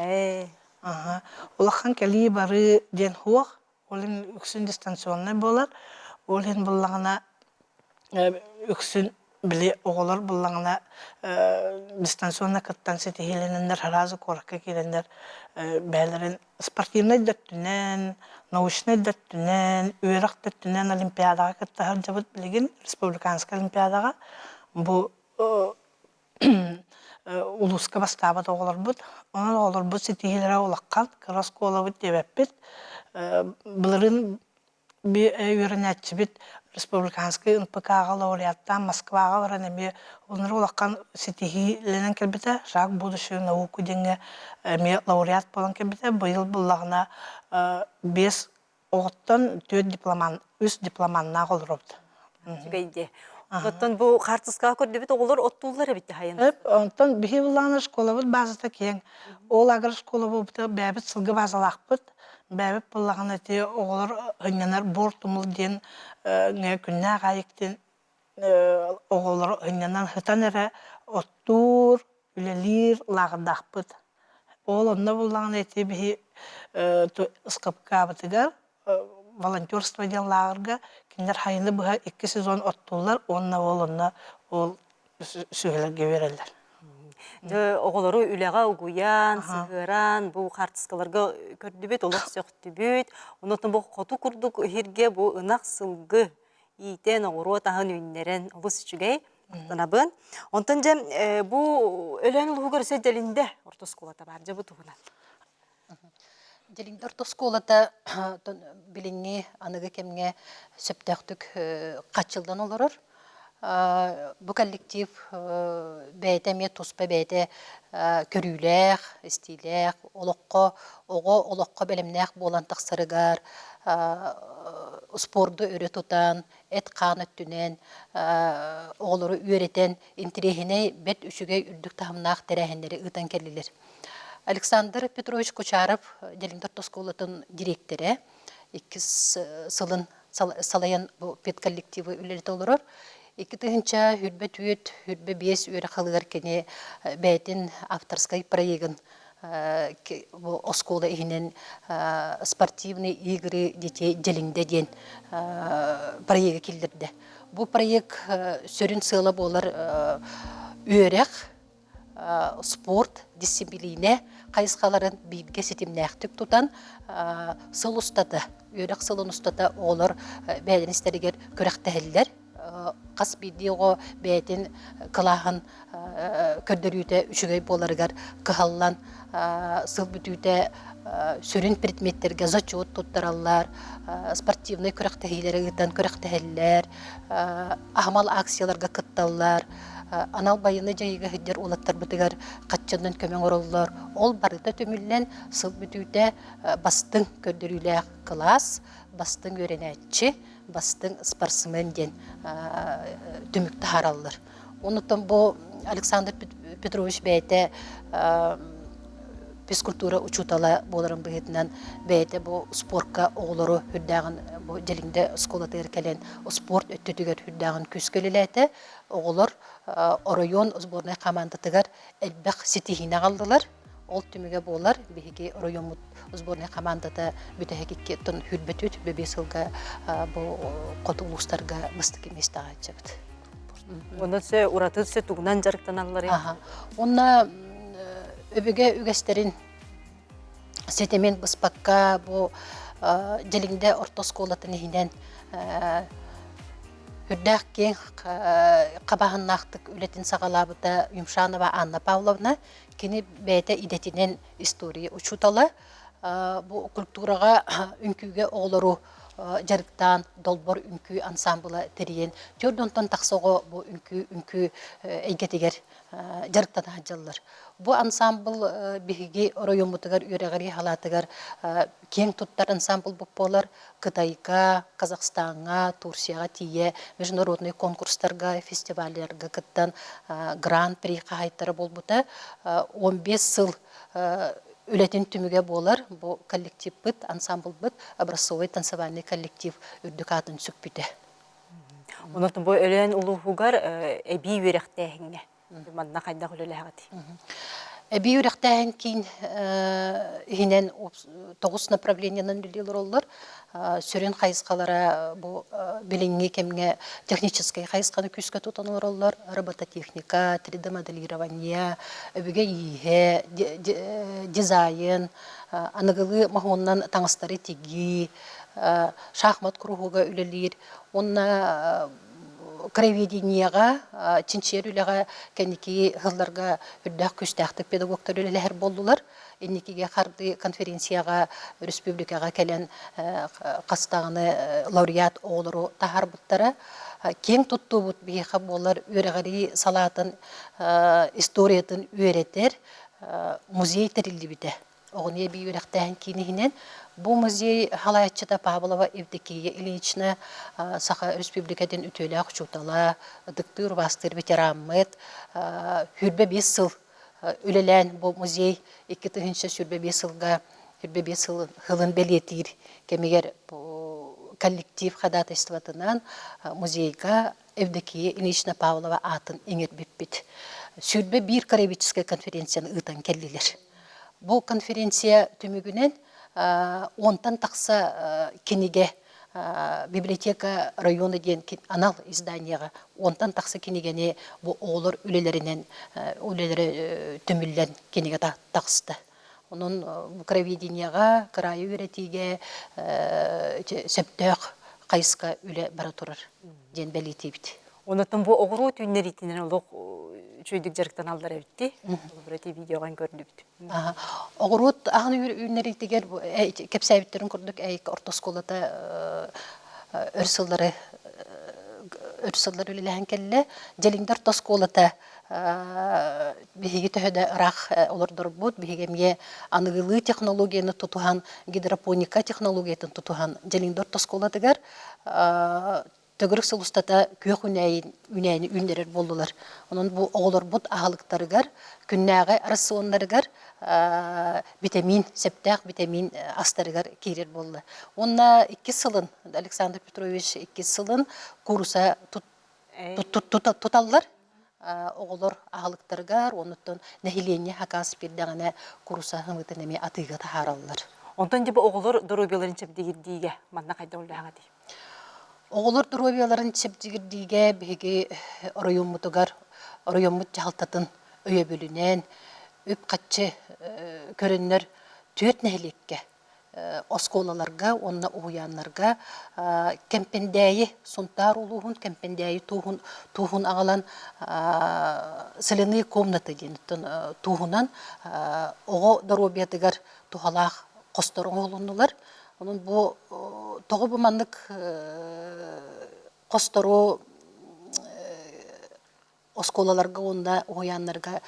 Улахан кэлии барыы диэн суох. Ол иһин үксүн дистанционнай буолар. Ол иһин буллаҕына үксүн били оҕолор буллаҕына дистанционно кыттан ситиһиилэнэннэр сразу куоракка киирэннэр бэйэлэрин спортивнай да өттүнэн, научнай да өттүнэн, үөрэх да өттүнэн олимпиадаҕа кытта сылдьабыт билигин республиканскай олимпиадаҕа бу. улууска бастаабат оҕолорбут. Онон оҕолорбут ситиһиилэрэ улахан, кыра оскуолабыт диэбэппит. Былырыын үөрэнээччибит республиканскай НПК-ҕа лауреаттаан Москваҕа баран эмиэ оннук улахан ситиһиилэнэн кэлбитэ. Шаг будущую науку диэҥҥэ эмиэ лауреат буолан кэлбитэ. Быйыл буллаҕына биэс оҕоттон түөрт дипломан, үс дипломаннаах олоробут. Үчүгэй Оттон бу хаартыскаҕа көрдүбүт оҕолор оттууллар эбит хайын. Онтон биһи буллаҕына школабыт базата киэҥ. Ол агар школа буолбута бэйэбит сылгы базалаахпыт. Бэйэбит буоллаҕына ити оҕолор ынньанар буор тумул диэн күннээх аайыктын оҕолору ынньанан сытан эрэ оттуур, үлэлиир лааҕырдаахпыт. Ол онно буллаҕына ити биһи ыскапкаабытыгар волонтерство диэн лааҕырга кинилэр хайыны быһа икки сезон оттууллар уонна ол онно ол сүһэлэргэ үөрэллэр. Дьэ, оҕолору үлэҕэ угуйан, сыһыаран, бу хаартыскаларга көрдүбүт, олох сөхтүбүт. Онон бу хоту курдук иһиргэ бу ынах сылгы иитэн, оҕуруот аһын үүннэрэн олус үчүгэй. Махтанабын. Онтон дьэ бу Өлөөн улууһугар өссө Дьэлиндэ орто оскуолата баар. Дьэ бу туһунан. Дьэлиҥдэ орто оскуолата билиҥҥи аныгы кэмҥэ сөптөөхтүк хаччыллан олорор. Бу коллектив бэйэтэ эмиэ туспа бэйэтэ көрүүлээх, истиилээх, олоххо оҕо олоххо бэлэмнээх буолан тахсарыгар спорду өрө тутан, эт-хаан өттүнэн оҕолору үөрэтэн интириэһинэй, бэрт үчүгэй үрдүк таһымнаах тэрээһиннэри ыытан кэллилэр. Александр Петрович Кучаров Дьэлиҥдэ орто оскуолатын дириэктэрэ, иккис сылын салайан бу педколлективы үлэлэтэ олорор. 2000 хүрбэ түөрт, хүрбэ биэс үөрэх сылыгар кини бэйэтин авторскай проегын бу оскуола иһинэн спортивные игры детей Дьэлиҥдэ диэн проегы киллэрдэ. Бу проект сүрүн сыала буолар үөрэх, спорт, дьиссипилиинэ хайысхаларын бииргэ ситимнээхтик тутан сыл устата, үөрэх сылын устата оҕолор бэйэлэрин истэригэр күрэхтэһэллэр. Хас биирдии оҕо бэйэтин кылааһын көрдөрүүтэ үчүгэй буоларыгар кыһаллан сыл бүтүүтэ сүрүн предметтэргэ зачет туттараллар, спортивнай күрэхтэһиилэри ыытан күрэхтэһэллэр, аһымал акцияларга кытталлар. анал байыаннай дьайыыга сылдьар уолаттарбытыгар хаччанан көмө оҥороллор. Ол барыта түмүллэн сыл бүтүүтэ бастыҥ көрдөрүүлээх кылаас, бастыҥ үөрэнээччи, бастыҥ спортсмен диэн түмүк таһаараллар. Онуттан бу Александр Петрович бэйэтэ физкультура учуутала буоларын быһыытынан бэйэтэ бу спорка оҕолору үрдээҕин бу Дьэлиҥдэ оскуолатыгар кэлэн спорт өттүтүгэр үрдээҕин күүскэ үлэлээтэ. Оҕолор оройуон сборнай хамаандатыгар элбэх ситиһиини аҕаллылар. Ол түмүгэ буолар биһиги оройуоммут сборнай хамаандата бүтэһик икки хүрбэтүт бөбүө сылга бу хоту улуустарга бастакы миэстэҕэ сылдьабыт. Онон сө ураты сө тугунан дьарыктаналлар. Онно өбүгэ үгэстэрин ситимин быспакка бу Дьэлиҥдэ орто оскуолатын иһинэн үрдээх киэҥ хабааһыннаахтык үлэтин саҕалаабыта Юмшанова Анна Павловна. Кини бэйэтэ идэтинэн история учуутала. Бу культураҕа үҥкүүгэ оҕолору дьарыктаан Долбор үҥкүү ансаамбыла тэрийэн түөрт уонтан тахса оҕо бу үҥкүү үҥкүү эйгэтигэр дьарыктана сылдьаллар. Бу ансаамбыл биһиги оройуоммутугар үөрэҕирии салаатыгар киэҥ туттар ансаамбыл буолар. Кытайга, Казахстаҥҥа, Турцияҕа тиийэ международный конкурстарга, фестивалларга кыттан гран-при хаһаайыттара буолбута. 15 сыл үлэтин түмүгэ буолар. Бу коллективпыт, ансамблбыт образцовый танцевальный коллектив үрдүк аатын сүкпүтэ. Онон бу Өлөөн улууһугар эбии үөрэхтээһиҥҥэ манна хайдах үлэлэһэҕитий? Эбии үөрэхтээһин киин иһинэн тоҕус направлениенан үлэлии олороллор. Сүрүн хайысхалара бу билиҥҥи кэмҥэ техническэй хайысханы күүскэ тутан олороллор. Робототехника, 3D-моделирование, өбүгэ ииһэ, дизайн, аныгылыы моһуонунан таҥастары тигии, шахмат куруһуга үлэлиир. Уонна Краеведениеҕа, чинчийэр үлэҕэ кэнники сылларга үрдээх күүстээхтик педагогтар үлэлэһэр буоллулар. Инникигэ хардыы конференцияҕа республикаҕа кэлэн хас даҕаны лауреат оҕолору таһаарбыттара. Киэҥ туттуубут биһиэхэ буолар үөрэҕирии салаатын историятын үөрэтэр музей тэриллибитэ. Оҕону эбии үөрэхтээһин киин иһинэн бу музей салайааччыта Павлова Евдокия Ильинична Саха Республикатын үтүөлээх учуутала, ытыктыыр убаастыыр ветераммыт, 25 сыл үлэлээн бу музей 2025 сылга 25 сылын бэлиэтиир кэмигэр коллектив ходатайствотынан музейга Евдокия Ильинична Павлова аатын иҥэрбиппит. 21 краеведческай конференцияны ыытан кэллилэр. Бу конференция түмүгүнэн онтон тахса кинигэ библиотека района диэн анал изданиеҕа онтон тахса кинигэни бу оҕолор үлэлэринэн үлэлэрэ түмүллэн кинигэ таҕыста. Онон кроведениеҕа, кыраайы үөрэтиигэ сөптөөх хайысха үлэ бара турар диэн бэлиэтиибит. Онотон бу оҕуруо түүннэриитинэн олох үчүгэйдик дьарыктаналлар эбитти. Холобура ти видеоҕа көрдүбүт. Оҕуруот аһын үүннэриитигэр кэпсээбиттэрин курдук Эйик орто оскуолата өр сыллары өр сыллар үлэлэһэн кэллэ. Дьэлиҥдэ орто оскуолата биһиги төһө да ыраах олордорбут, биһиги эмиэ аныгылыы технологияны тутуһан, гидропоника технологиятын тутуһан Дьэлиҥдэ орто оскуолатыгар төгүрүк сыл устата күөх үүнээйин үүнээйини үүннэрэр буоллулар. Онон бу оҕолорбут аһылыктарыгар, күннээҕи рационнарыгар битэмиин, сөптөөх битэмиин астарыгар киирэр буолла. Уонна иккис сылын, Александр Петрович иккис сылын кууруса туталлар. Оҕолор аһылыктарыгар, оннуттан нэһилиэнньэ хакаас биэрдэҕинэ кууруса хымыытын эмиэ атыыга таһаараллар. Онтон дьэ бу оҕолор доруобуйаларын чэбдигирдиигэ манна хайдах үлэлэһэҕитий? Оҕолор доруобуйаларын чэбдигирдиигэ биһиги оройуоммутугар оройуоммут дьаһалтатын өйөбүлүнэн үп-харчы көрөннөр түөрт нэһилиэккэ оскуолаларга уонна уһуйааннарга Кэмпэндээйи Сунтаар улууһун Кэмпэндээйи тууһун тууһун аҕалан соляные комнаты диэн тууһунан оҕо доруобуйатыгар туһалаах хостор оҥоһулуннулар. Онон бу тоҕо бу маннык хостору оскуолаларга уонна уһуйааннарга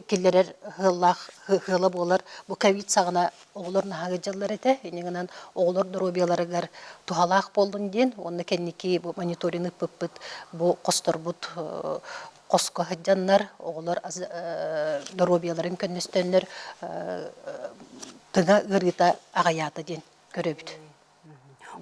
киллэрэр ыаллаах ыала буолар. Бу ковид саҕана оҕолор наһаа ыалдьаллар этэ. Инньэ гынан оҕолор доруобуйаларыгар туһалаах буоллун диэн уонна кэнники бу мониторинг ыыппыппыт бу хосторбут хоско сылдьаннар оҕолор доруобуйаларын көннөстөннөр тыҥа ыарыыта аҕыйаата диэн көрөбүт.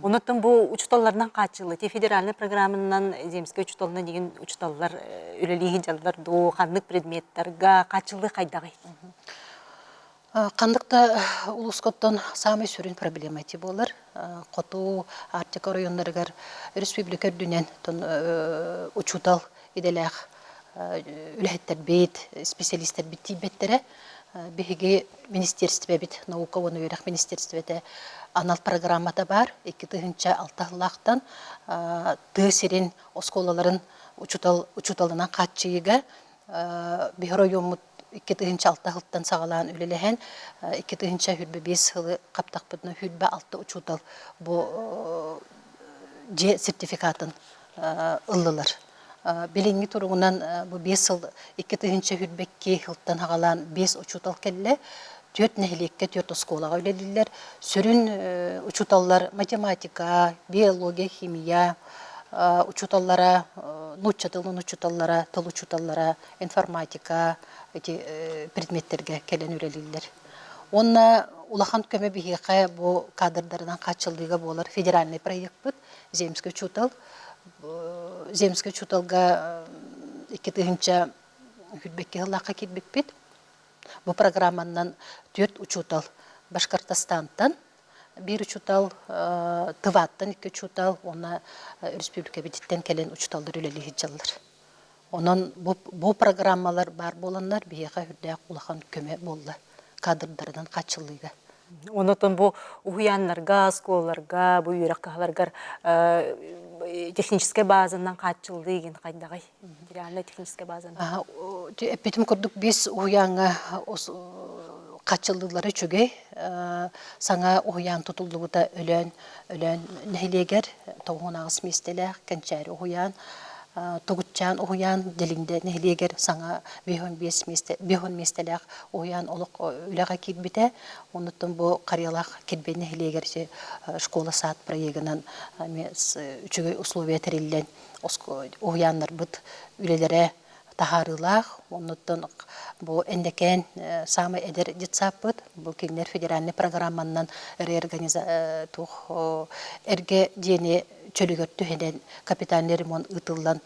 Онуттан бу учууталларынан хааччыллыы ти федеральнай программанан земскэй учууталынан деген учууталлар үлэлии сылдьаллар дуу, ханнык предметтарга хааччыллыы хайдаҕый? Ханнык да улуускаттан саамай сүрүн проблема ити буолар. Хоту Арктика оройуоннарыгар республика үрдүнэн учуутал идэлээх үлэһиттэрбит, специалистэрбит тиийбэттэрэ. Биһиги министиэристибэбит, наука уонна үөрэх министиэристибэтэ анал программата баар. 2006 сыллаахтан тыа сирин оскуолаларын учуутал учууталынан хааччыйыыга биһи оройуоммут 2006 сылтан саҕалаан үлэлэһэн 2025 сылы хаптахпытына 26 учуутал бу дьиэ сертификатын ыллылар. Билиҥҥи туругунан бу биэс сыл 2022 сылтан саҕалаан биэс учуутал кэллэ. Түөрт нэһилиэккэ түөрт оскуолаҕа үлэлииллэр. Сүрүн учууталлар математика, биология, химия учууталлара, нуучча тылын учууталлара, тыл учууталлара, информатика ити предметтэргэ кэлэн үлэлииллэр. Уонна улахан көмө биһиэхэ бу кадрдарынан хааччыллыыга буолар федеральнай проекпыт «Земский учуутал». Земский учууталга 2022 сыллаахха киирбиппит. Бу программанан түөрт учуутал Башкортостантан, биир учуутал Тываттан икки учуутал уонна республикабытыттан кэлэн учууталлар үлэлии сылдьаллар. Онон бу, бу программалар баар буоланнар биһиэхэ үрдээх улахан көмө буолла кадрдарынан хааччыллыыга. Онотон бу уһуйааннарга, оскуолаларга, бу үөрэх кыһаларыгар. техническэй базанан хааччыллыы игин хайдаҕый? Материальнай техническэй базанан. Эппитим курдук биэс уһуйааҥҥа хааччыллыылара үчүгэй. Саҥа уһуйаан тутуллубута Өлөөн Өлөөн нэһилиэгэр 98 миэстэлээх Кэнчээри уһуйаан, Тугутчаан уһуйаан Дьэлиҥдэ нэһилиэгэр саҥа 55 миэстэ 50 миэстэлээх уһуйаан олох үлэҕэ киирбитэ. Оннуттан бу Харыйалаах Кирбэй нэһилиэгэр школа-сад проегынан эмиэ үчүгэй условия тэриллэн уһуйааннарбыт үлэлэрэ таһаарыылаах. Оннуттан бу Эндекээн саамай эдэр детсаппыт. Бу кинилэр федеральнай программаннан реорганиза туох эргэ дьиэни чөлүгэр түһэнэн капитальный ремонт ыытыллан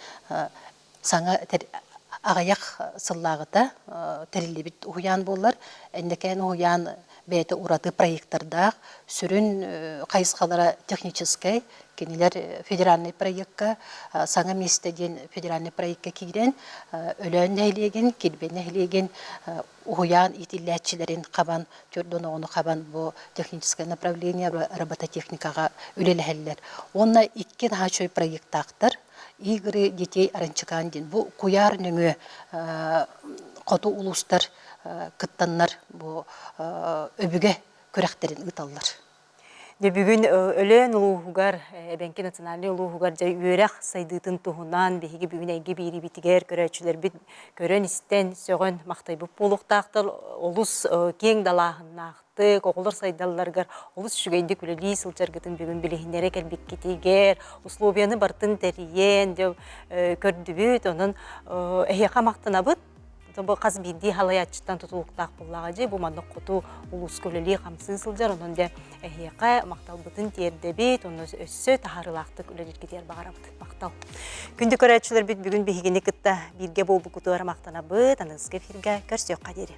саҥа аҕыйах сыллааҕыта тэриллибит уһуйаан буоллар, Эндекээн уһуйаан бэйэтэ ураты проекттардаах, сүрүн хайысхалара техническэй, кинилэр федеральнай проекка саҥа миэстэ диэн федеральнай проекка киирэн Өлөөн нэһилиэгин, Килбэ нэһилиэгин уһуйаан иитиллээччилэрин хабан, төрдөн оҕону хабан бу техническое направление робототехникаҕа үлэлэһэллэр. Уонна икки наһаа үчүгэй проекттаахтар. Игры детей Аранчикан диэн бу куйаар нөҥүө хоту улуустар кыттаннар бу өбүгэ күрэхтэрин ыыталлар. Дьэ бүгүн Өлөөн улууһугар, Эбэҥки национальнай улууһугар дьэ үөрэх сайдыытын туһунан биһиги бүгүн эйгэ биэриибитигэр көрөөччүлэрбит көрөн-истэн, сөҕөн махтайбыт буолуохтаахтар. Олус киэҥ далааһыннаахтык, оҕолор сайдалларыгар олус үчүгэйдик үлэлии сылдьаргытын бүгүн билиһиннэрэ кэлбиккитигэр, условияны барытын тэрийэн дьэ көрдүбүт. Онон эһиэхэ махтанабыт. Бу хас биирдии халайааччыттан тутулуктаах буоллаҕа дии. Бу маннык хоту улууска үлэлии-хамсыы сылдьар. Онон дьэ эһиэхэ махталбытын тиэрдэбит. Онно өссө таһаарыылаахтык үлэлииргитигэр баҕарабыт. Махтал. Күндү көрөөччүлэрбит бүгүн биһигини кытта бииргэ буолбуккутугар махтанабыт. Аныгыскы эфиргэ көрсүөххэ диэри.